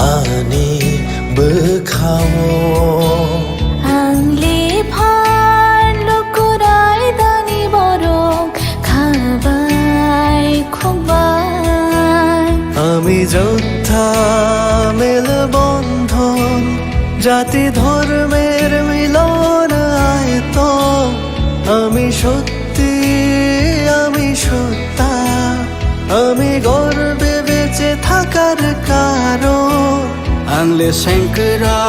ani bwkhao. Ang lephar lukurai dani borok khabai khukbai. আমি যোদ্ধা মেলবন্ধন, জাতি ধর্মের মিলন আয়তন। আমি সত্যি, আমি সত্তা, আমি গর্বে বেঁচে Che thakar karo. Ang le sengkra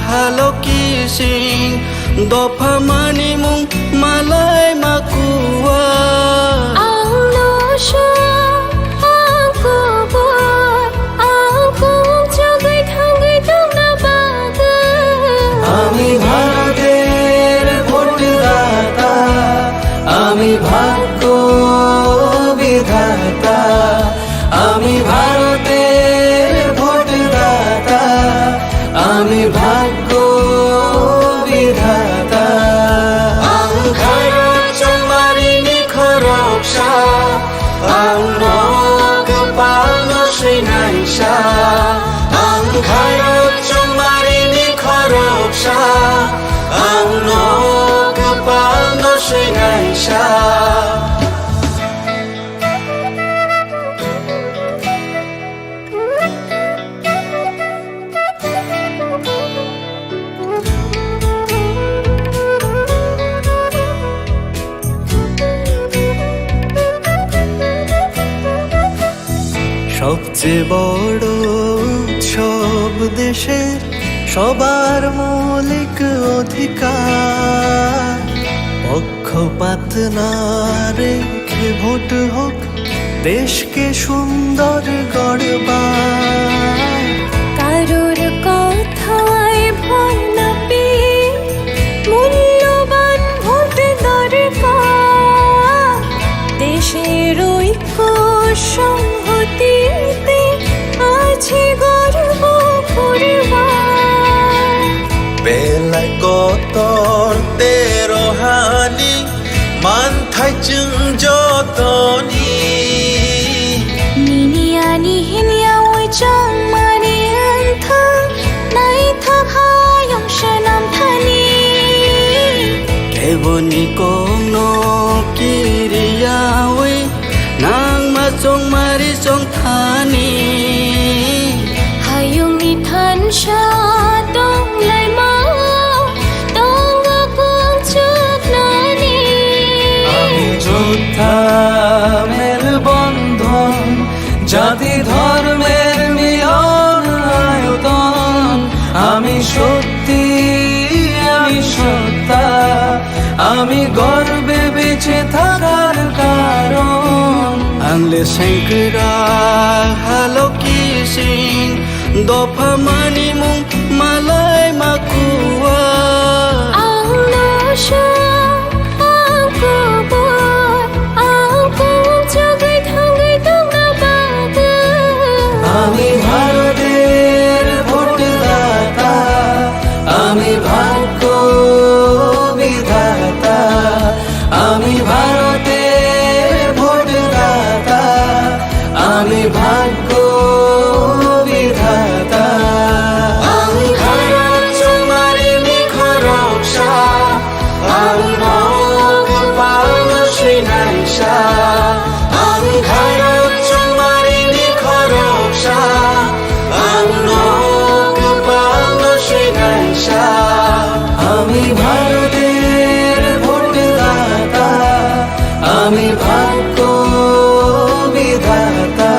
halo kising, dopha mani mung malai makuwa. Ang no sha, ang kubur, ang kung chagui thangui tongna bagwi. Ami Bharoter bhotdata, ami bhagyo bidhata. Ami Bharoter bhotdata, ami bhagyo bidhata. Ang Bharot chongmarini khoroksa, ang no kwpalno swinaisa. Ang Bharot chongmarini khoroksa, ang no kwpalno swinaisa. সবচেয়ে বড় উৎসব দেশের, সবার মৌলিক অধিকার। পক্ষপাত না রেখে ভোট হোক, দেশকে সুন্দর গড়বার। কারোর কথায় ভয় না পেয়ে মূল্যবান ভোট দরকার। দেশের ঐক্য সংহতিতে আছে গর্ব করবার। Belai kotor tei rohani manthai chwng jotoni. Nini ani hinya oi chongmani wngthang, naithok hayung swnam thani. Keboni kokno kiriyawi nangma chongmari chongthani. Hayungni thansa tonglaima tongo kungchuknani. Ami jotha melbondhon, jati dhormer milon ayoton. Ami shokti, ami sotta, ami gorbe beche thakar karon. Ang le sengkra halo kising, dopha mani mung malai makuwa. Ang no sha, ang kubur, ang kung chagui thangui tongna bagwi. Ami Bharoter bhotdata, ami bhagyo bidhata, ami Bharoter bhotdata, ami bhagyo bidhata. Ang Bharot chongmarini khoroksa, ang no kwpalno swinaisa. Ang Bharot chongmarini khoroksa, ang no kwpalno swinaisa. Ami Bharoter bhotdata, ami bhagyo bidhata,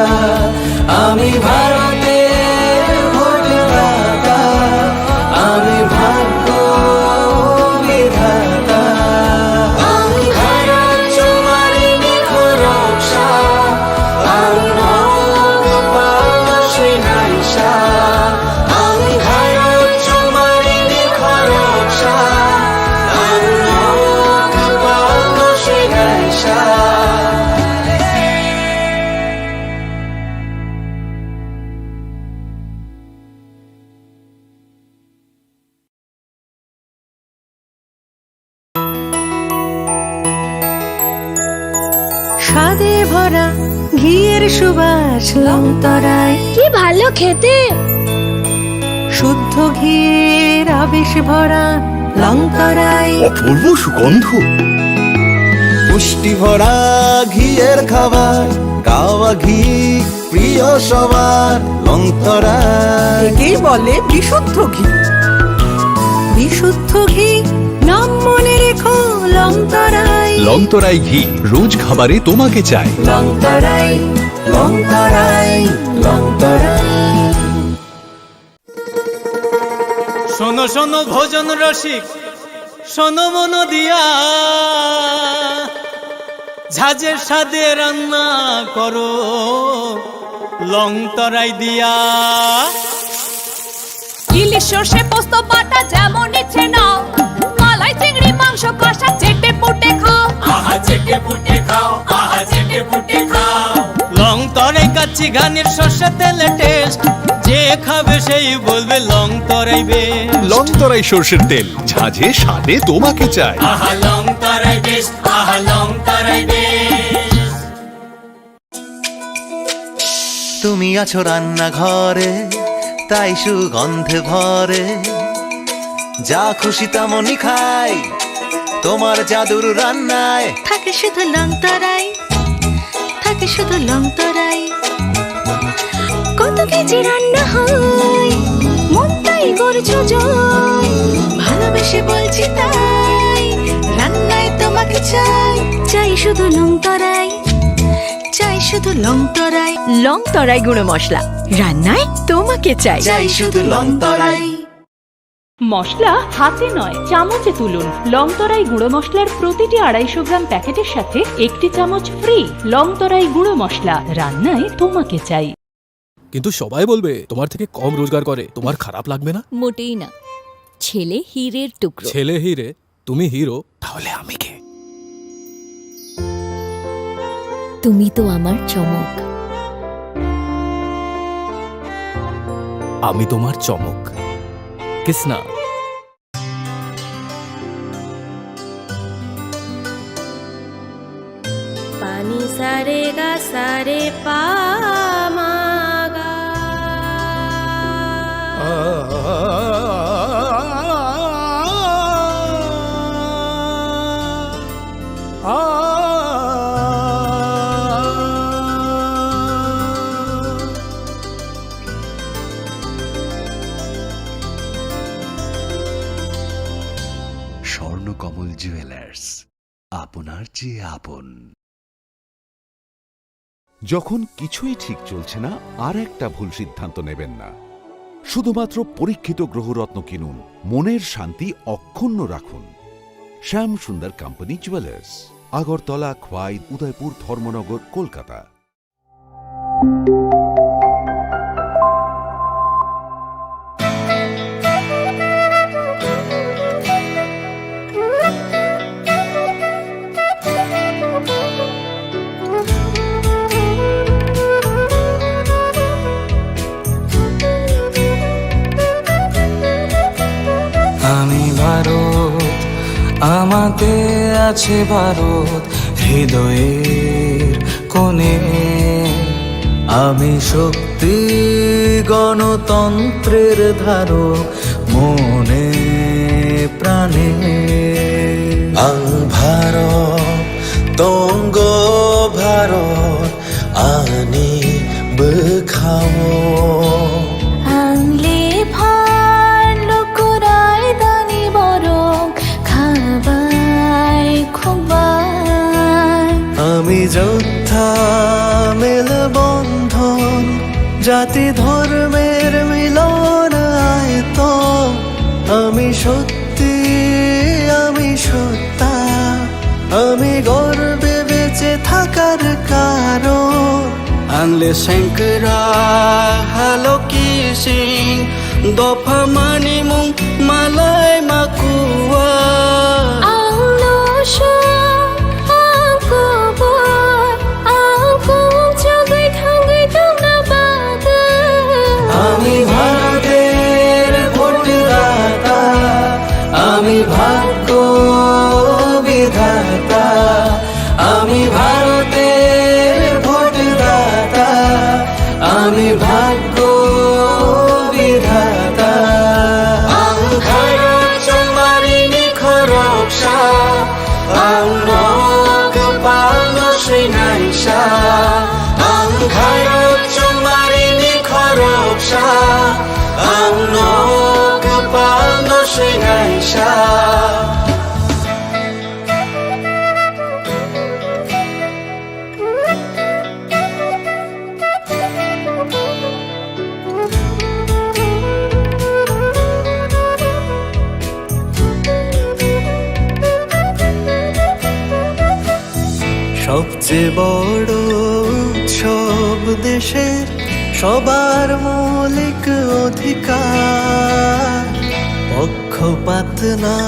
ami Bharoter bhotdata, ami bhagyo bidhata. Ang Bharot chongmarini khoroksa, ang no kwpalno swinaisa. Ang Bharot chongmarini khoroksa, ang no kwpalno swinaisa. স্বাদে ভরা ঘিয়ের সুবাস লংতরাই। কি ভালো খেতে! শুদ্ধ ঘিয়ের আবেশ ভরা লংতরাই। অপূর্ব সুগন্ধ। পুষ্টি ভরা ঘিয়ের খাবার, গাওয়া ঘি প্রিয় সবার লংতরাই। একেই বলে বিশুদ্ধ ঘি। বিশুদ্ধ ঘি, নাম মনে রেখো লংতরাই। লংতরাই ঘি, রোজ খাবারে তোমাকে চাই। লংতরাই। Longtorai, longtorai. শোনো শোনো ভোজন রসিক, শোনো মন দিয়া, ঝাঁঝের স্বাদে রান্না করো লং তরাই দিয়া। ইলিশ সর্ষে পোস্ত বাটা যেমন ইচ্ছে নাও, মালাই চিংড়ি মাংস কষা চেটে পুটে খাও। আহা চেটে পুটে খাও, আহা চেটে পুটে খাও। লং তরাই কাচ্চি ঘানির সর্ষে তেলে টেস্ট, যে খাবে সেই বলবে লং তরাই বেস্ট। লং তরাই সর্ষের তেল, ঝাঁঝে স্বাদে তোমাকে চাই। আহা লং তরাই বেস্ট, আহা লং তরাই বেস্ট। তুমি আছো রান্নাঘরে, তাই সুগন্ধে ভরে। যা খুশি তেমনই খাই, তোমার জাদুর রান্নায়। থাকে শুধু লং তরাই, থাকে শুধু লং তরাই। কত কেজি রান্না হয়, মনটাই করছো জয়। ভালোবেসে বলছি তাই, রান্নায় তোমাকে চাই। চাই শুধু লং তরাই, চাই শুধু লং তরাই। লং তরাই গুঁড়ো মশলা, রান্নায় তোমাকে চাই। চাই শুধু লং তরাই। মশলা হাতে নয়, চামচে তুলুন। লং তরাই গুঁড়ো মশলার প্রতিটি আড়াইশো গ্রাম প্যাকেটের সাথে একটি চামচ ফ্রি। লং তরাই গুঁড়ো মশলা, রান্নায় তোমাকে চাই। কিন্তু সবাই বলবে তোমার থেকে কম রোজগার করে, তোমার খারাপ লাগবে না? মোটেই না। ছেলে হীরের টুকরো। ছেলে হিরে, তুমি হিরো, তাহলে আমি কে? তুমি তো আমার চমক। আমি তোমার চমক। Kisna. Pani sa re ga sa re pa ma ga. Swarnakamal jewellers, আপনার চেয়ে আপন। যখন কিছুই ঠিক চলছে না, আর একটা ভুল সিদ্ধান্ত নেবেন না। শুধুমাত্র পরীক্ষিত গ্রহরত্ন কিনুন, মনের শান্তি অক্ষুণ্ণ রাখুন। শ্যাম সুন্দর কোম্পানি জুয়েলার্স, আগরতলা, খোয়াই, উদয়পুর, ধর্মনগর, কলকাতা। আমি ভারত, আমাতে আছে ভারত, হৃদয়ের কোণে। আমি শক্তি, গণতন্ত্রের ধারক, মনে প্রাণে। Ang Bharat, tonggo Bharat, ani bwkhao. Ang lephar lukurai dani borok khabai khokbai. আমি যোদ্ধা মেলবন্ধন, জাতি ধর্মের মিলন আয়তন। আমি সত্যি, আমি সত্তা, আমি গর্বে বেঁচে থাকার কারণ। Ang le sengkra haloki sing, dopha mani mung malai makua. Ang lo sho, ang kubur, ang kum chugui thangui tongna bagwi. আমি ভারতের ভোটদাতা, আমি ভাগ্য বিধাতা, আমি ভারতের ভোটদাতা, আমি ভাগ্য বিধাতা। Ang kharok chongmarini khoroksa, ang no kwpalno swinaisa. Ang kharok chongmarini khoroksa, ang no kwpalno swinaisa. যে বড় উৎসব দেশের সবার মৌলিক অধিকার, পক্ষপাত না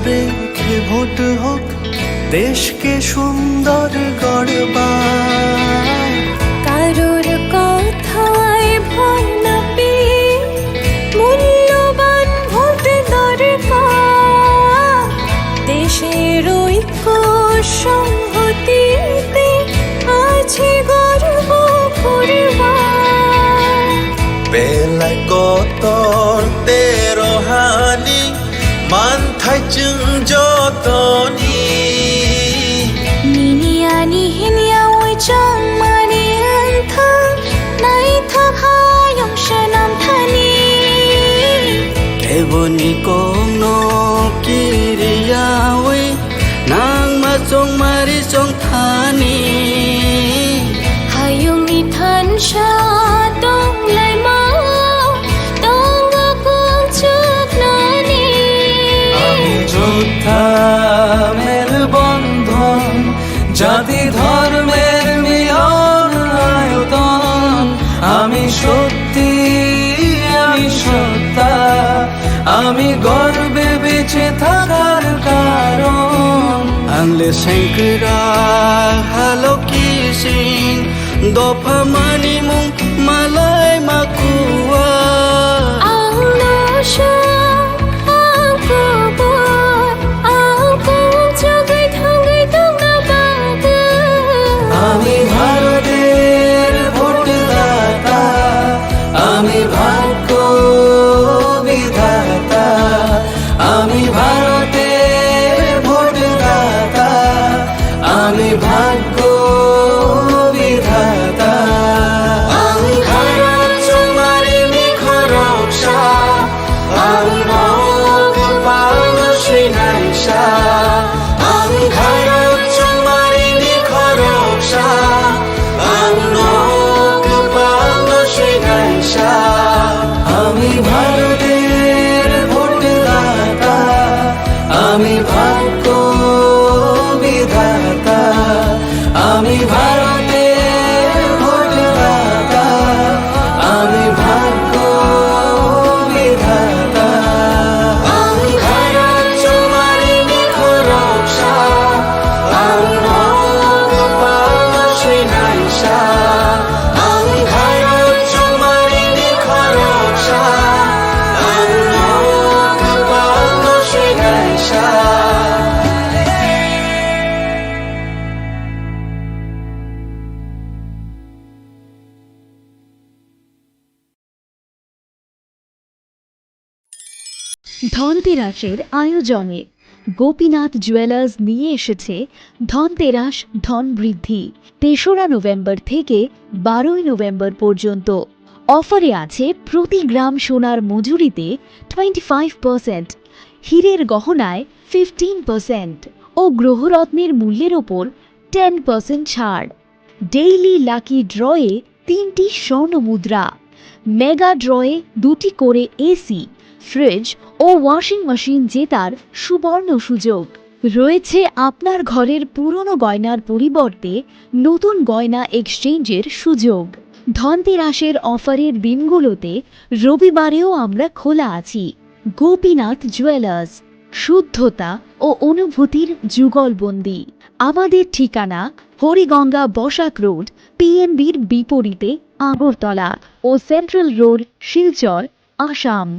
রেখে ভোট হোক দেশকে সুন্দর গড়বার। কারোর কথায় ভয় না পেয়ে মূল্যবান ভোট দরকার। দেশের ঐক্য সংহতিতে আছে গর্ব করবার। Belai kotor tei rohani manthai chwng jotoni. Nini ani himya oi chongmani wngthang, naithok hayung swnam thani. Keboni kokno kiriyawi nangma chongmari chongthani. Hayungni thansa tonglaima tongo kung chuknani. আমি যোদ্ধা মেলবন্ধন, জাতি ধর্মের মিলন আয়তন। আমি সত্যি, আমি সত্তা, আমি গর্বে বেঁচে থাকার কারণ। Ang le sengkra haloki sing dopha mani mung malai makua. Ang no sha, ang kubur, ang kung chugui thangui tongna bagwi. আমি ভারতের ভোটদাতা, আমি ভাগ্য বিধাতা। আমি ভারতের ভোটদাতা, আমি ভাগ্য বিধাতা। Ang Bharat chongmari ni khoroksa, ang nok palno swinaisa. Ang Bharat chongmari ni khoroksa, ang nok palno swinaisa. আমি ভারতের ভোটদাতা, আমি ভাগ্য বিধাতা। আমি ভারতের ভোটদাতা, আমি ভাগ্য বিধাতা। Ang Bharat chongmari ni khoroksa, ang nok palno swinaisa. Ang Bharat chongmari ni khoroksa, ang nok palno swinaisa. ধনতেরাসের আয়োজনে গোপীনাথ জুয়েলার্স নিয়ে এসেছে ধনতেরাস ধন বৃদ্ধি। তেসরা নভেম্বর থেকে বারোই নভেম্বর পর্যন্ত অফারে আছে প্রতি গ্রাম সোনার মজুরিতে টোয়েন্টি ফাইভ পার্সেন্ট, হীরের গহনায় ফিফটিন পার্সেন্ট ও গ্রহরত্নের মূল্যের ওপর টেন পার্সেন্ট ছাড়। ডেইলি লাকি ড্রয়ে তিনটি স্বর্ণ মুদ্রা, মেগা ড্রয়ে দুটি করে এসি, ফ্রিজ ও ওয়াশিং মেশিন জেতার সুবর্ণ সুযোগ। রয়েছে আপনার ঘরের পুরনো গয়নার পরিবর্তে নতুন গয়না এক্সচেঞ্জের সুযোগ। ধনতেরাসের অফারের দিনগুলোতে রবিবারেও আমরা খোলা আছি। গোপীনাথ জুয়েলার্স, শুদ্ধতা ও অনুভূতির যুগলবন্দি। আমাদের ঠিকানা হরিগঙ্গা বসাক রোড, পিএনবির বিপরীতে আগরতলা ও সেন্ট্রাল রোড, শিলচর, আসাম।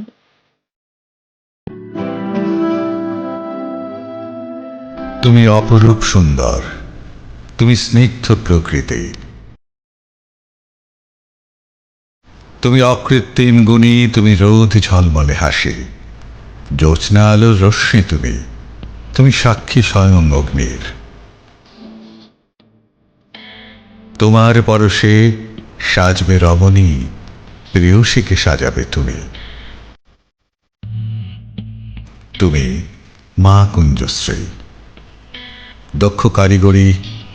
তুমি অপরূপ সুন্দর, তুমি স্নিগ্ধ প্রকৃতি। তুমি অকৃত্রিম গুণী, তুমি রোদ ঝলমলে হাসি, জ্যোৎস্না আলোর রশ্মি তুমি, তুমি সাক্ষী স্বয়ং অগ্নির। তোমার পরশে সাজবে রমণী, প্রেয়সীকে সাজাবে তুমি। তুমি মা কুঞ্জশ্রী, দক্ষ কারিগরি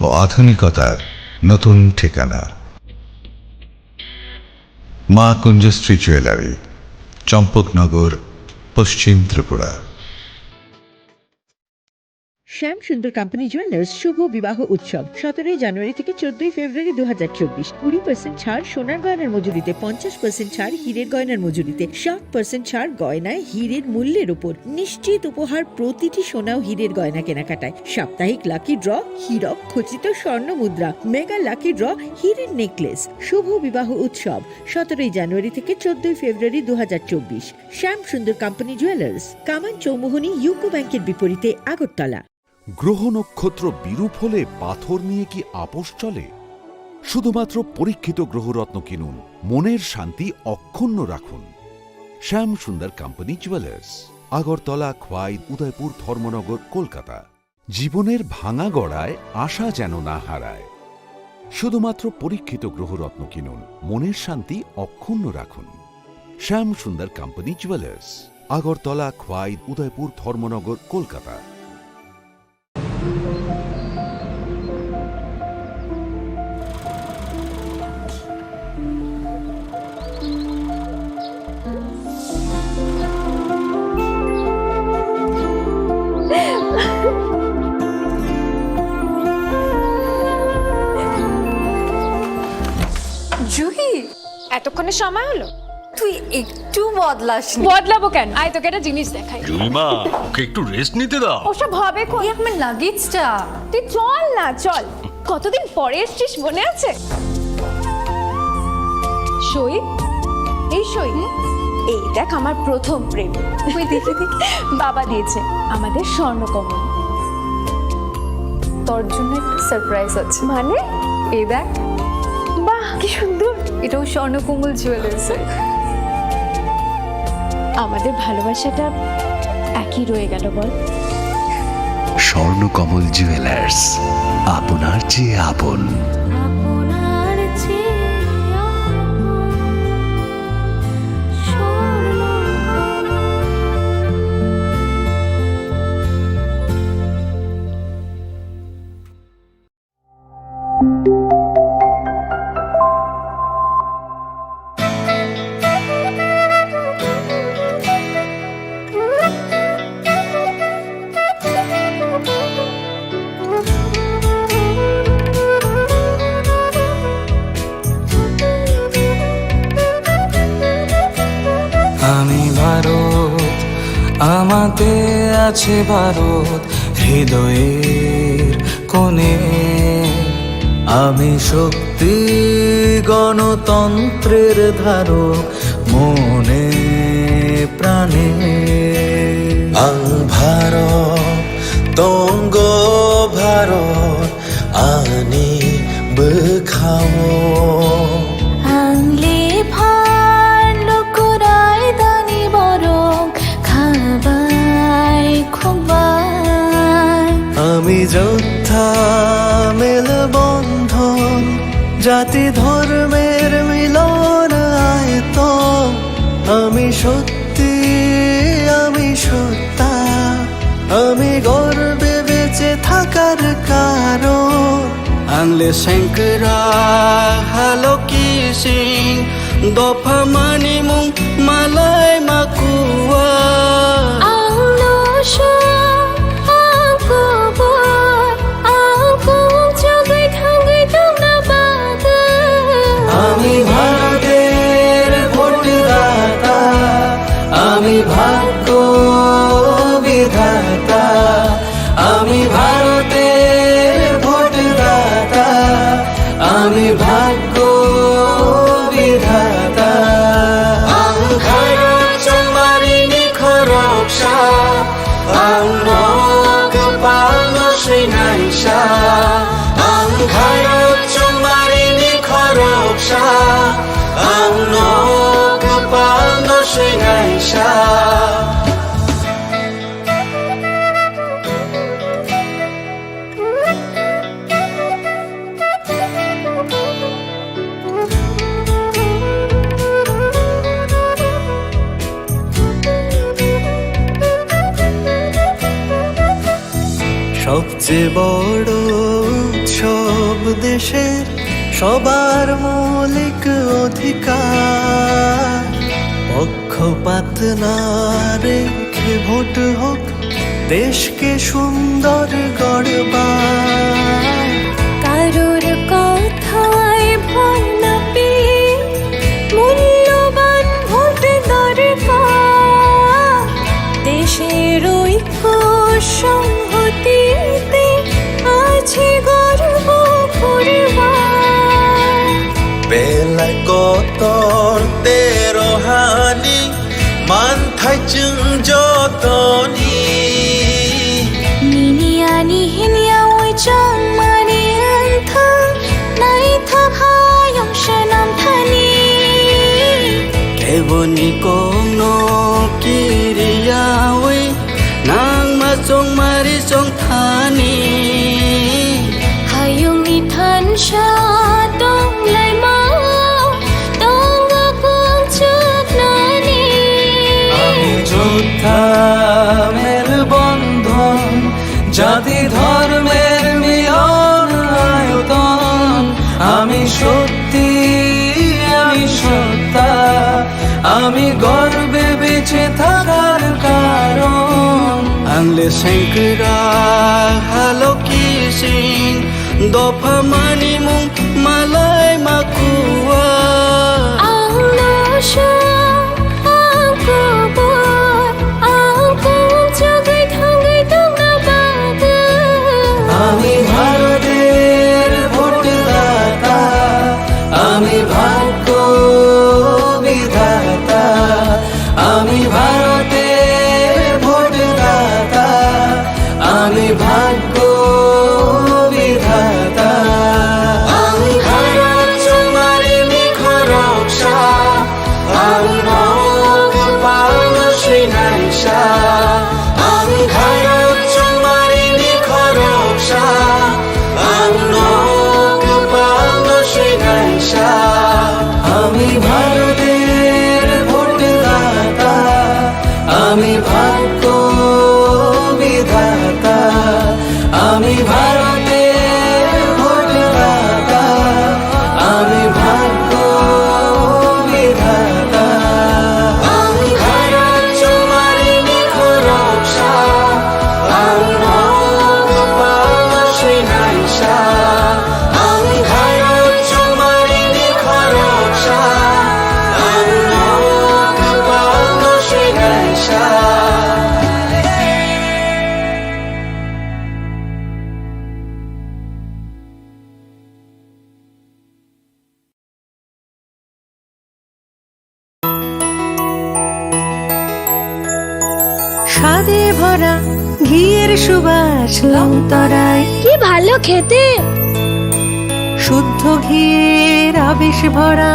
ও আধুনিকতার নতুন ঠিকানা। মা কুঞ্জশ্রী জুয়েলারি, চম্পকনগর, পশ্চিম ত্রিপুরা। শ্যাম সুন্দর কোম্পানি জুয়েলার্স শুভ বিবাহ উৎসব সতেরোই জানুয়ারি থেকে চোদ্দই ফেব্রুয়ারি দু হাজার চব্বিশ। কুড়ি পার্সেন্ট ছাড় সোনার গয়নার মজুরিতে, পঞ্চাশ পার্সেন্ট ছাড় হীরের গয়নার মজুরিতে, সাত পার্সেন্ট ছাড় গয়নায় হীরের মূল্যের উপর। নিশ্চিত উপহার প্রতিটি সোনা ও হীরের গয়না কেনাকাটায়। সাপ্তাহিক লাকি ড্র, হীরক খচিত স্বর্ণ মুদ্রা, মেগা লাকি ড্র, হীরের নেকলেস। শুভ বিবাহ উৎসব সতেরোই জানুয়ারি থেকে চোদ্দই ফেব্রুয়ারি দু হাজার চব্বিশ। শ্যাম সুন্দর কোম্পানি জুয়েলার্স, কামান চৌমুহনী ইউকো ব্যাংকের বিপরীতে, আগরতলা। গ্রহ নক্ষত্র বিরূপ হলে পাথর নিয়ে কি আপোষ চলে? শুধুমাত্র পরীক্ষিত গ্রহরত্ন কিনুন, মনের শান্তি অক্ষুণ্ণ রাখুন। শ্যাম সুন্দর কোম্পানি জুয়েলার্স, আগরতলা, খোয়াই, উদয়পুর, ধর্মনগর, কলকাতা। জীবনের ভাঙা গড়ায় আশা যেন না হারায়। শুধুমাত্র পরীক্ষিত গ্রহরত্ন কিনুন, মনের শান্তি অক্ষুণ্ণ রাখুন। শ্যাম সুন্দর কোম্পানি জুয়েলার্স, আগরতলা, খোয়াই, উদয়পুর, ধর্মনগর, কলকাতা। জুহি, এতক্ষণে সময় হলো? তুই একটু বদলাসনি। বদলাবো কেন? আয়, তোকে একটা জিনিস দেখাই। জুলিমা, ওকে একটু রেস্ট নিতে দাও। ওসব হবে কই? এই আমার লাগেজটা। তুই চল না, চল। কতদিন পরে এসছিস, মনে আছে? সই, এই সই। এই দেখ, আমার প্রথম প্রেম। ওই দেখে দেখে বাবা দিয়েছে আমাদের স্বর্ণকমল। তোর জন্য একটা সারপ্রাইজ আছে। মানে? এই দেখ। বাহ, কি সুন্দর। এটাও স্বর্ণকমল জুয়েলার্সের। আমাদের ভালোবাসাটা একই রয়ে গেল, বল? স্বর্ণকমল জুয়েলার্স, আপনার চেয়ে আপন। আমি ভারত, আমাতে আছে ভারত হৃদয়ের কোণে। আমি শক্তি, গণতন্ত্রের ধারক মনে প্রাণে। Ang Bharat, tonggo Bharat, ani bwkhao. Ang lephar lukurai dani borok khabai khukbai. Ami jotha melbondhon, jati dhormer milon aito. Ami sot সত্যি আমি সত্তা, আমি গর্বে বেঁচে থাকার কারণ। Ang le sengkra haloki sing dopha mani mung malai makua. Ang lo sha, ang kubur, ang kung chugui thangui tongna bagui. আমি ভারতের ভোটদাতা, আমি ভাগ্য বিধাতা। আমি ভারতের ভোটদাতা, আমি ভাগ্য বিধাতা। Ang kharok chongmarini khoroksa, ang nok palno swinaisa. Ang kharok chongmarini khoroksa, ang nok palno swinaisa. সবচেয়ে বড় উৎসব দেশের সবার মৌলিক অধিকার। পক্ষপাত না রেখে ভোট হোক দেশকে সুন্দর গড়বার। কারোর কথায় ভয় না পেয়ে মূল্যবান ভোট দরকার। দেশের ঐক্য সংহতিতে আছে গর্ব করবার। Belai kotor te rohani manthai chwng jotoni. Nini ani hinya oi chong mani wngthang, naithok hayung swnam thani. Keboni kokno kiriyawi nangma chongmari chongthani. Hayungni thansa tonglaima tongo kung chuknani. Ami jotha melbondhon, jati dhormer milon ayoton. Ami sotti, ami sotta, ami gorbe beche thakar karon. Ang le sengkra halo kising, dopha mani mung malai makua. Ang no sha, ang kubur, ang kum chugui thangui tongna bagwi. Ami Bharoter bhotdata, ami bhagyo bidhata, ami Bharoter bhotdata, ami bhagyo bidhata. Ang Bharot chumari mikho roksa, ang nok palno swinaisa. Ang Bharot chumari mikho roksa, ang nok palno swinaisa. Ami Bharoter bhotdata, ami bhagyo bidhata, ami Bharoter bhotdata, ami bhagyo bidhata. Ang Bharot chumari mikho roksa, ang nok palno swinaisa. Ang Bharot chumari mikho roksa, ang nok palno swinaisa. স্বাদে ভরা ঘিয়ের সুবাস লংতরাই। কি ভালো খেতে! শুদ্ধ ঘিয়ের আবেশ ভরা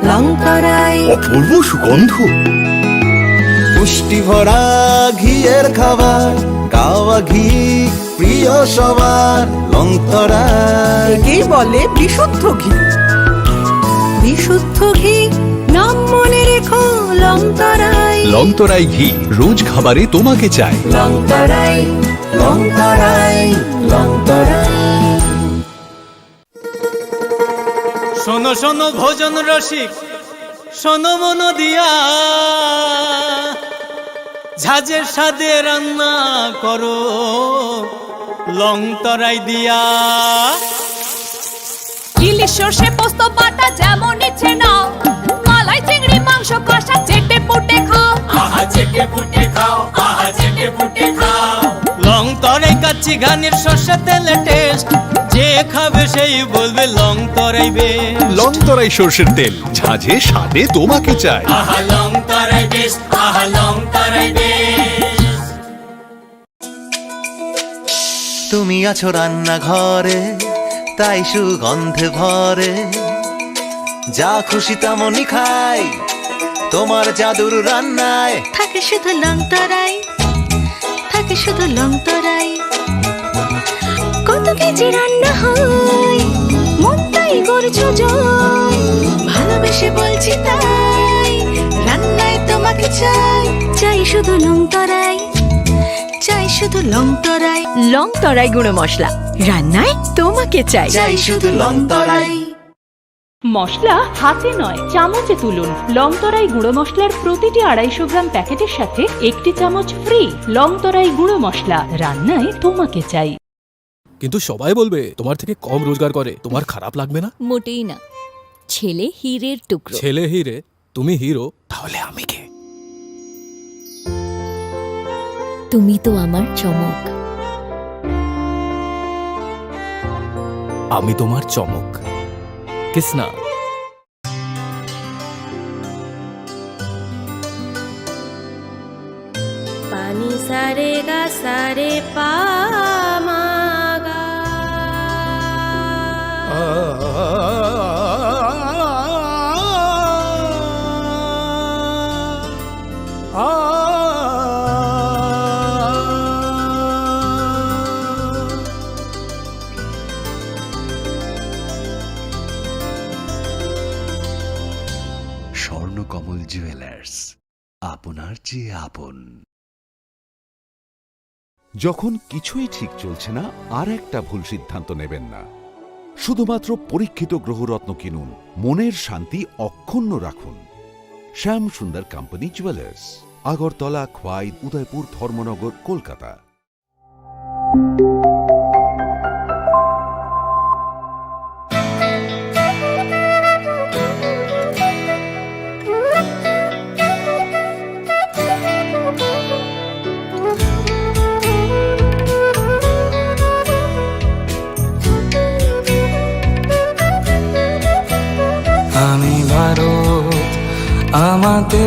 লংতরাই। অপূর্ব সুগন্ধ। পুষ্টি ভরা ঘিয়ের খাবার, গাওয়া ঘি প্রিয় সবার, লংতরাই। একেই বলে বিশুদ্ধ ঘি। বিশুদ্ধ ঘি, নাম মনে রেখো, লংতরাই। লংতরাই ঘি, রোজ খাবারে তোমাকে চাই। লংতরাই, লংতরাই, লংতরাই। শোনো, শোনো, ভোজন রসিক, শোনো মন দিয়া, ঝাঁঝে স্বাদে রান্না করো লং তরাই দিয়া। ইলিশ সর্ষে পোস্ত বাটা যেমন ইচ্ছে নাও, মালাই চিংড়ি মাংস কষা চেটে পুটে খাও। আহা চেটে পুটে খাও, আহা চেটে পুটে খাও। লং তরাই কাচ্চি ঘানির সর্ষে তেলে টেস্ট, যে খাবে সেই বলবে লং তরাই বেশ। লং তরাই সর্ষের তেল, ঝাঁঝে স্বাদে তোমাকে চাই। আহা লং তরাই বেশ, আহা লং তরাই বেশ। তুমি আছো রান্নাঘরে, তাই সুগন্ধে ভরে। যা খুশি তেমনই খাই, তোমার জাদুর রান্নায়। থাকে শুধু লং তরাই, থাকে শুধু লং তরাই। কত কেজি রান্না হয়, মন তাই করছো জয়। ভালোবেসে বলছি তাই, রান্নায় তোমাকে চাই। চাই শুধু লং তরাই, চাই শুধু লং তরাই। লং তরাই গুঁড়ো মশলা, রান্নায় তোমাকে চাই। চাই শুধু লং তরাই। মশলা হাতে নয়, চামচে তুলুন। লং তরাই গুঁড়ো মশলার প্রতিটি আড়াইশো গ্রাম প্যাকেটের সাথে একটি চামচ ফ্রি। লং তরাই গুঁড়ো মশলা, রান্নায় তোমাকে চাই। কিন্তু সবাই বলবে তোমার থেকে কম রোজগার করে, তোমার খারাপ লাগবে না? মোটেই না। ছেলে হীরের টুকরো। ছেলে হীরে, তুমি হিরো, তাহলে আমি কে? তুমি তো আমার চমক। আমি তোমার চমক। Kisna. Pani sare ga sare pa ma ga. Swarnakamal jewellers, আপনার চেয়ে আপন। যখন কিছুই ঠিক চলছে না, আর একটা ভুল সিদ্ধান্ত নেবেন না। শুধুমাত্র পরীক্ষিত গ্রহরত্ন কিনুন, মনের শান্তি অক্ষুণ্ণ রাখুন। শ্যাম সুন্দর কোম্পানি জুয়েলার্স, আগরতলা, খোয়াই, উদয়পুর, ধর্মনগর, কলকাতা। আমি ভারত, আমাতে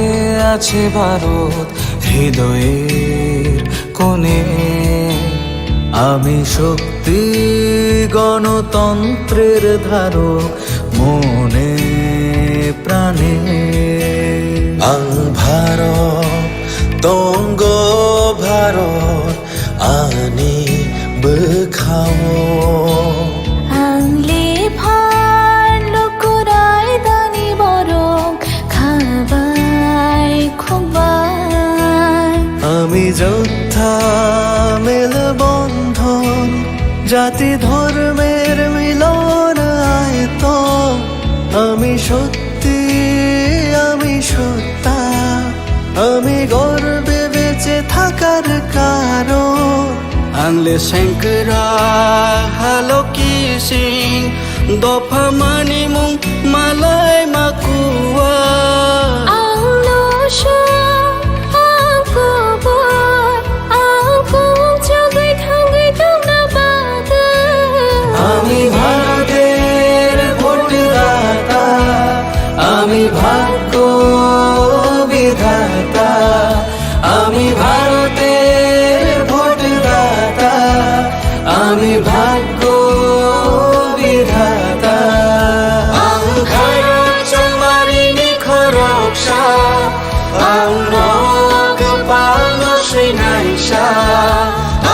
আছে ভারত হৃদয়ের কোণে। আমি শক্তি গণতন্ত্রের ধারক মনে প্রাণে। Ang Bharat, tongo Bharat, ani bwkhao. Ang le phan lukurai dani borok khabai khokbai. আমি যোদ্ধা মেলবন্ধন, জাতি ধর্মের মিলন আয়তন। আমি সত্যি, আমি সত্তা, আমি গর্বে বেঁচে থাকার কারণ। Ang le sengkra haloki sing, dopha manimung malai makua. Ang no sha, ang kubur, ang kung chugui thangui tongna bagwi. আমি ভারতের ভোটদাতা, আমি ভাগ্য বিধাতা। আমি ভারতের ভোটদাতা, আমি ভাগ্য বিধাতা। Ang khairok chongmarini khoroksa, ang no kwpalno swinaisa.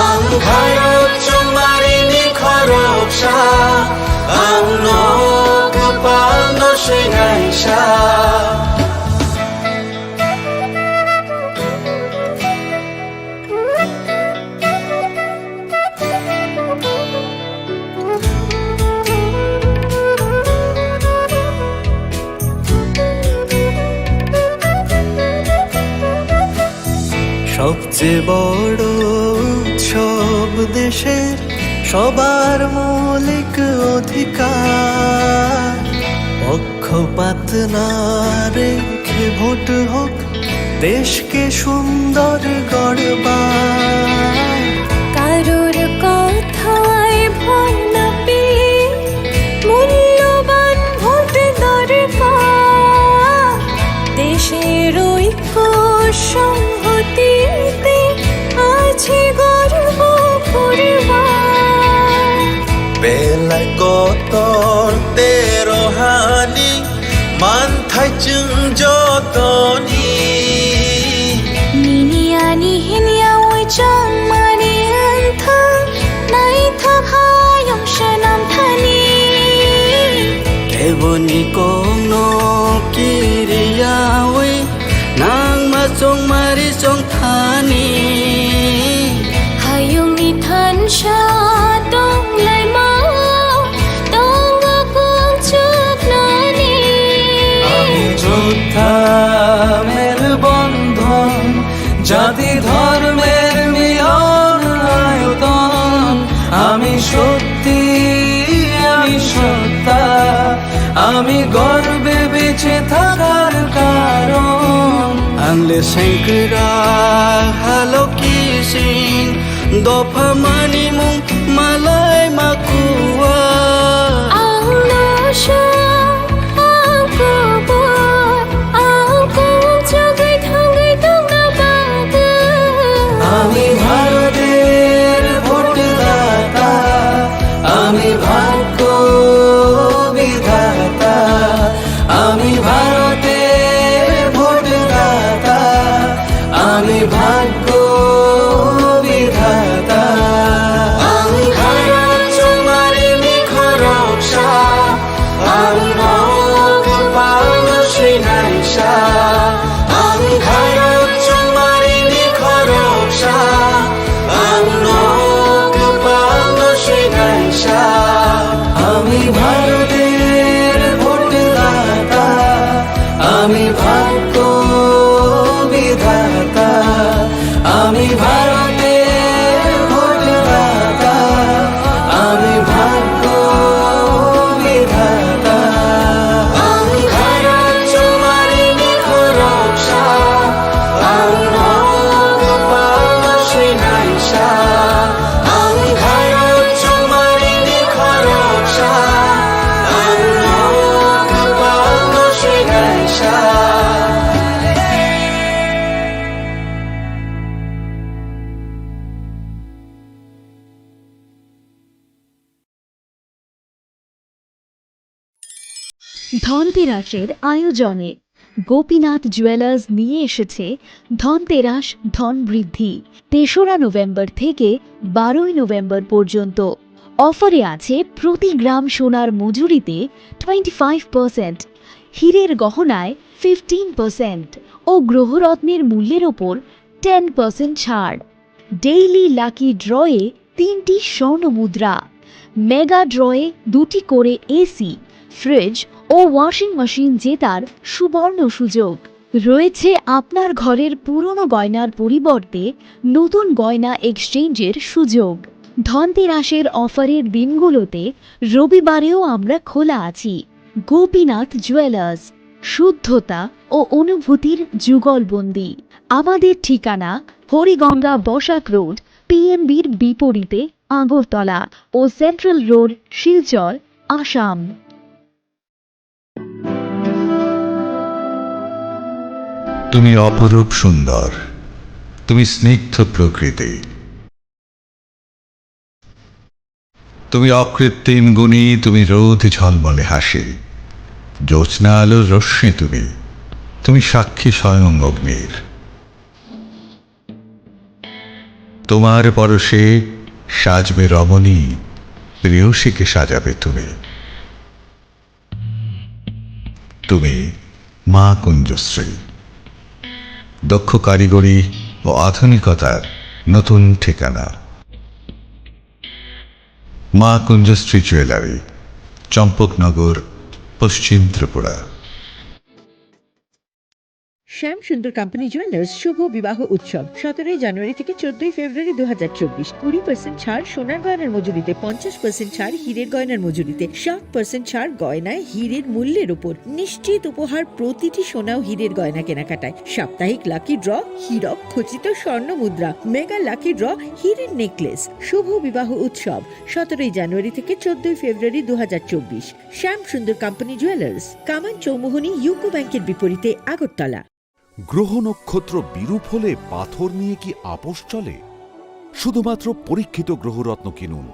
Ang khairok chongmarini khoroksa, ang no kwpalno swinaisa. সবচেয়ে বড় উৎসব দেশের সবার মৌলিক অধিকার। পক্ষপাত না রেখে ভোট হোক দেশকে সুন্দর গড়বার। কারোর কথায় ভয় না পেয়ে মূল্যবান ভোট দরকার। দেশের ঐক্য সংহতিতে আছে গর্ব করবার। Belai kotor tero hani manthai chwng jotoni. Nini ani hinya oi chongmani wngthang, naithok hayung swnam thani. Keboni kokno kiriyawi nangma chongmari chongthani. Hayungni thansa tonglaima tongo kung chukna ধর্মের মিলন আয়তন, আমি শক্তি, আমি সত্তা, আমি গর্বে বেঁচে থাকার কারণ। Ang le sengkra halo kising, dopha mani mung malai makua. Ang no sha, ang kubur, ang kung chugui thangui tongna bagwi. আমি ভারতের ভোটদাতা, আমি ভাগ্য বিধাতা, আমি ভারতের ভোটদাতা, আমি ভাগ্য বিধাতা। Ang Bharat chongmari ni khoroksa, ang nok pano swinaisa. Ang Bharat chongmari ni khoroksa, ang nok pano swinaisa. আমি ভারতের ভোটদাতা, আমি ভাগ্য বিধাতা, আমি ভারতের ভোটদাতা, আমি ভাগ্য বিধাতা। Ang Bharat chongmari ni khoroksa, ang nok pano swinaisa. Ang Bharat chongmari ni khoroksa, ang nok pano swinaisa. ধনতেরাসের আয়োজনে গোপীনাথ জুয়েলার্স নিয়ে এসেছে ধনতেরাস ধন বৃদ্ধি। তেসরা নভেম্বর থেকে বারোই নভেম্বর পর্যন্ত অফারে আছে প্রতি গ্রাম সোনার মজুরিতে টোয়েন্টি ফাইভ পার্সেন্ট, হীরের গহনায় ফিফটিন পার্সেন্ট ও গ্রহরত্নের মূল্যের ওপর টেন পার্সেন্ট ছাড়। ডেইলি লাকি ড্রয়ে তিনটি স্বর্ণ মুদ্রা, মেগা ড্রয়ে দুটি করে এসি, ফ্রিজ ও ওয়াশিং মেশিন জেতার সুবর্ণ সুযোগ। রয়েছে আপনার ঘরের পুরনো গয়নার পরিবর্তে নতুন গয়না এক্সচেঞ্জের সুযোগ। ধনতেরাসের অফারের দিনগুলোতে রবিবারেও আমরা খোলা আছি। গোপীনাথ জুয়েলার্স, শুদ্ধতা ও অনুভূতির যুগলবন্দি। আমাদের ঠিকানা হরিগঙ্গা বসাক রোড, পিএমবির বিপরীতে, আগরতলা ও সেন্ট্রাল রোড, শিলচর, আসাম। তুমি অপরূপ সুন্দর, তুমি স্নিগ্ধ প্রকৃতি। তুমি অকৃত্রিম গুণী, তুমি রোদ ঝলমলে হাসি, জ্যোৎস্না আলোর রশ্মি তুমি, তুমি সাক্ষী স্বয়ং অগ্নির। তোমার পরশে সাজবে রমণী, প্রেয়সীকে সাজাবে তুমি। তুমি মা কুঞ্জশ্রী, দক্ষ কারিগরি ও আধুনিকতার নতুন ঠিকানা। মা কুঞ্জশ্রী জুয়েলারি, চম্পকনগর, পশ্চিম ত্রিপুরা। শ্যাম সুন্দর কোম্পানি জুয়েলার্স শুভ বিবাহ উৎসব সতেরোই জানুয়ারি থেকে চোদ্দই ফেব্রুয়ারি দু হাজার চব্বিশ। কুড়ি পার্সেন্ট ছাড় সোনার গয়নার মজুরিতে, পঞ্চাশ পার্সেন্ট ছাড় হীরের গয়নার মজুরিতে, সাত পার্সেন্ট ছাড় গয়নায় হীরের মূল্যের উপর, নিশ্চিত উপহার প্রতিটি সোনা ও হীরের গয়না কেনাকাটায়, সাপ্তাহিক লাকি ড্র, হীরক খচিত স্বর্ণ মুদ্রা, মেগা লাকি ড্র, হীরের নেকলেস। শুভ বিবাহ উৎসব সতেরোই জানুয়ারি থেকে চোদ্দই ফেব্রুয়ারি দু হাজার চব্বিশ। শ্যাম সুন্দর কোম্পানি জুয়েলার্স, কামান চৌমুহনী ইউকো ব্যাংকের বিপরীতে, আগরতলা। গ্রহ নক্ষত্র বিরূপ হলে পাথর নিয়ে কি আপোষ চলে? শুধুমাত্র পরীক্ষিত গ্রহরত্ন কিনুন।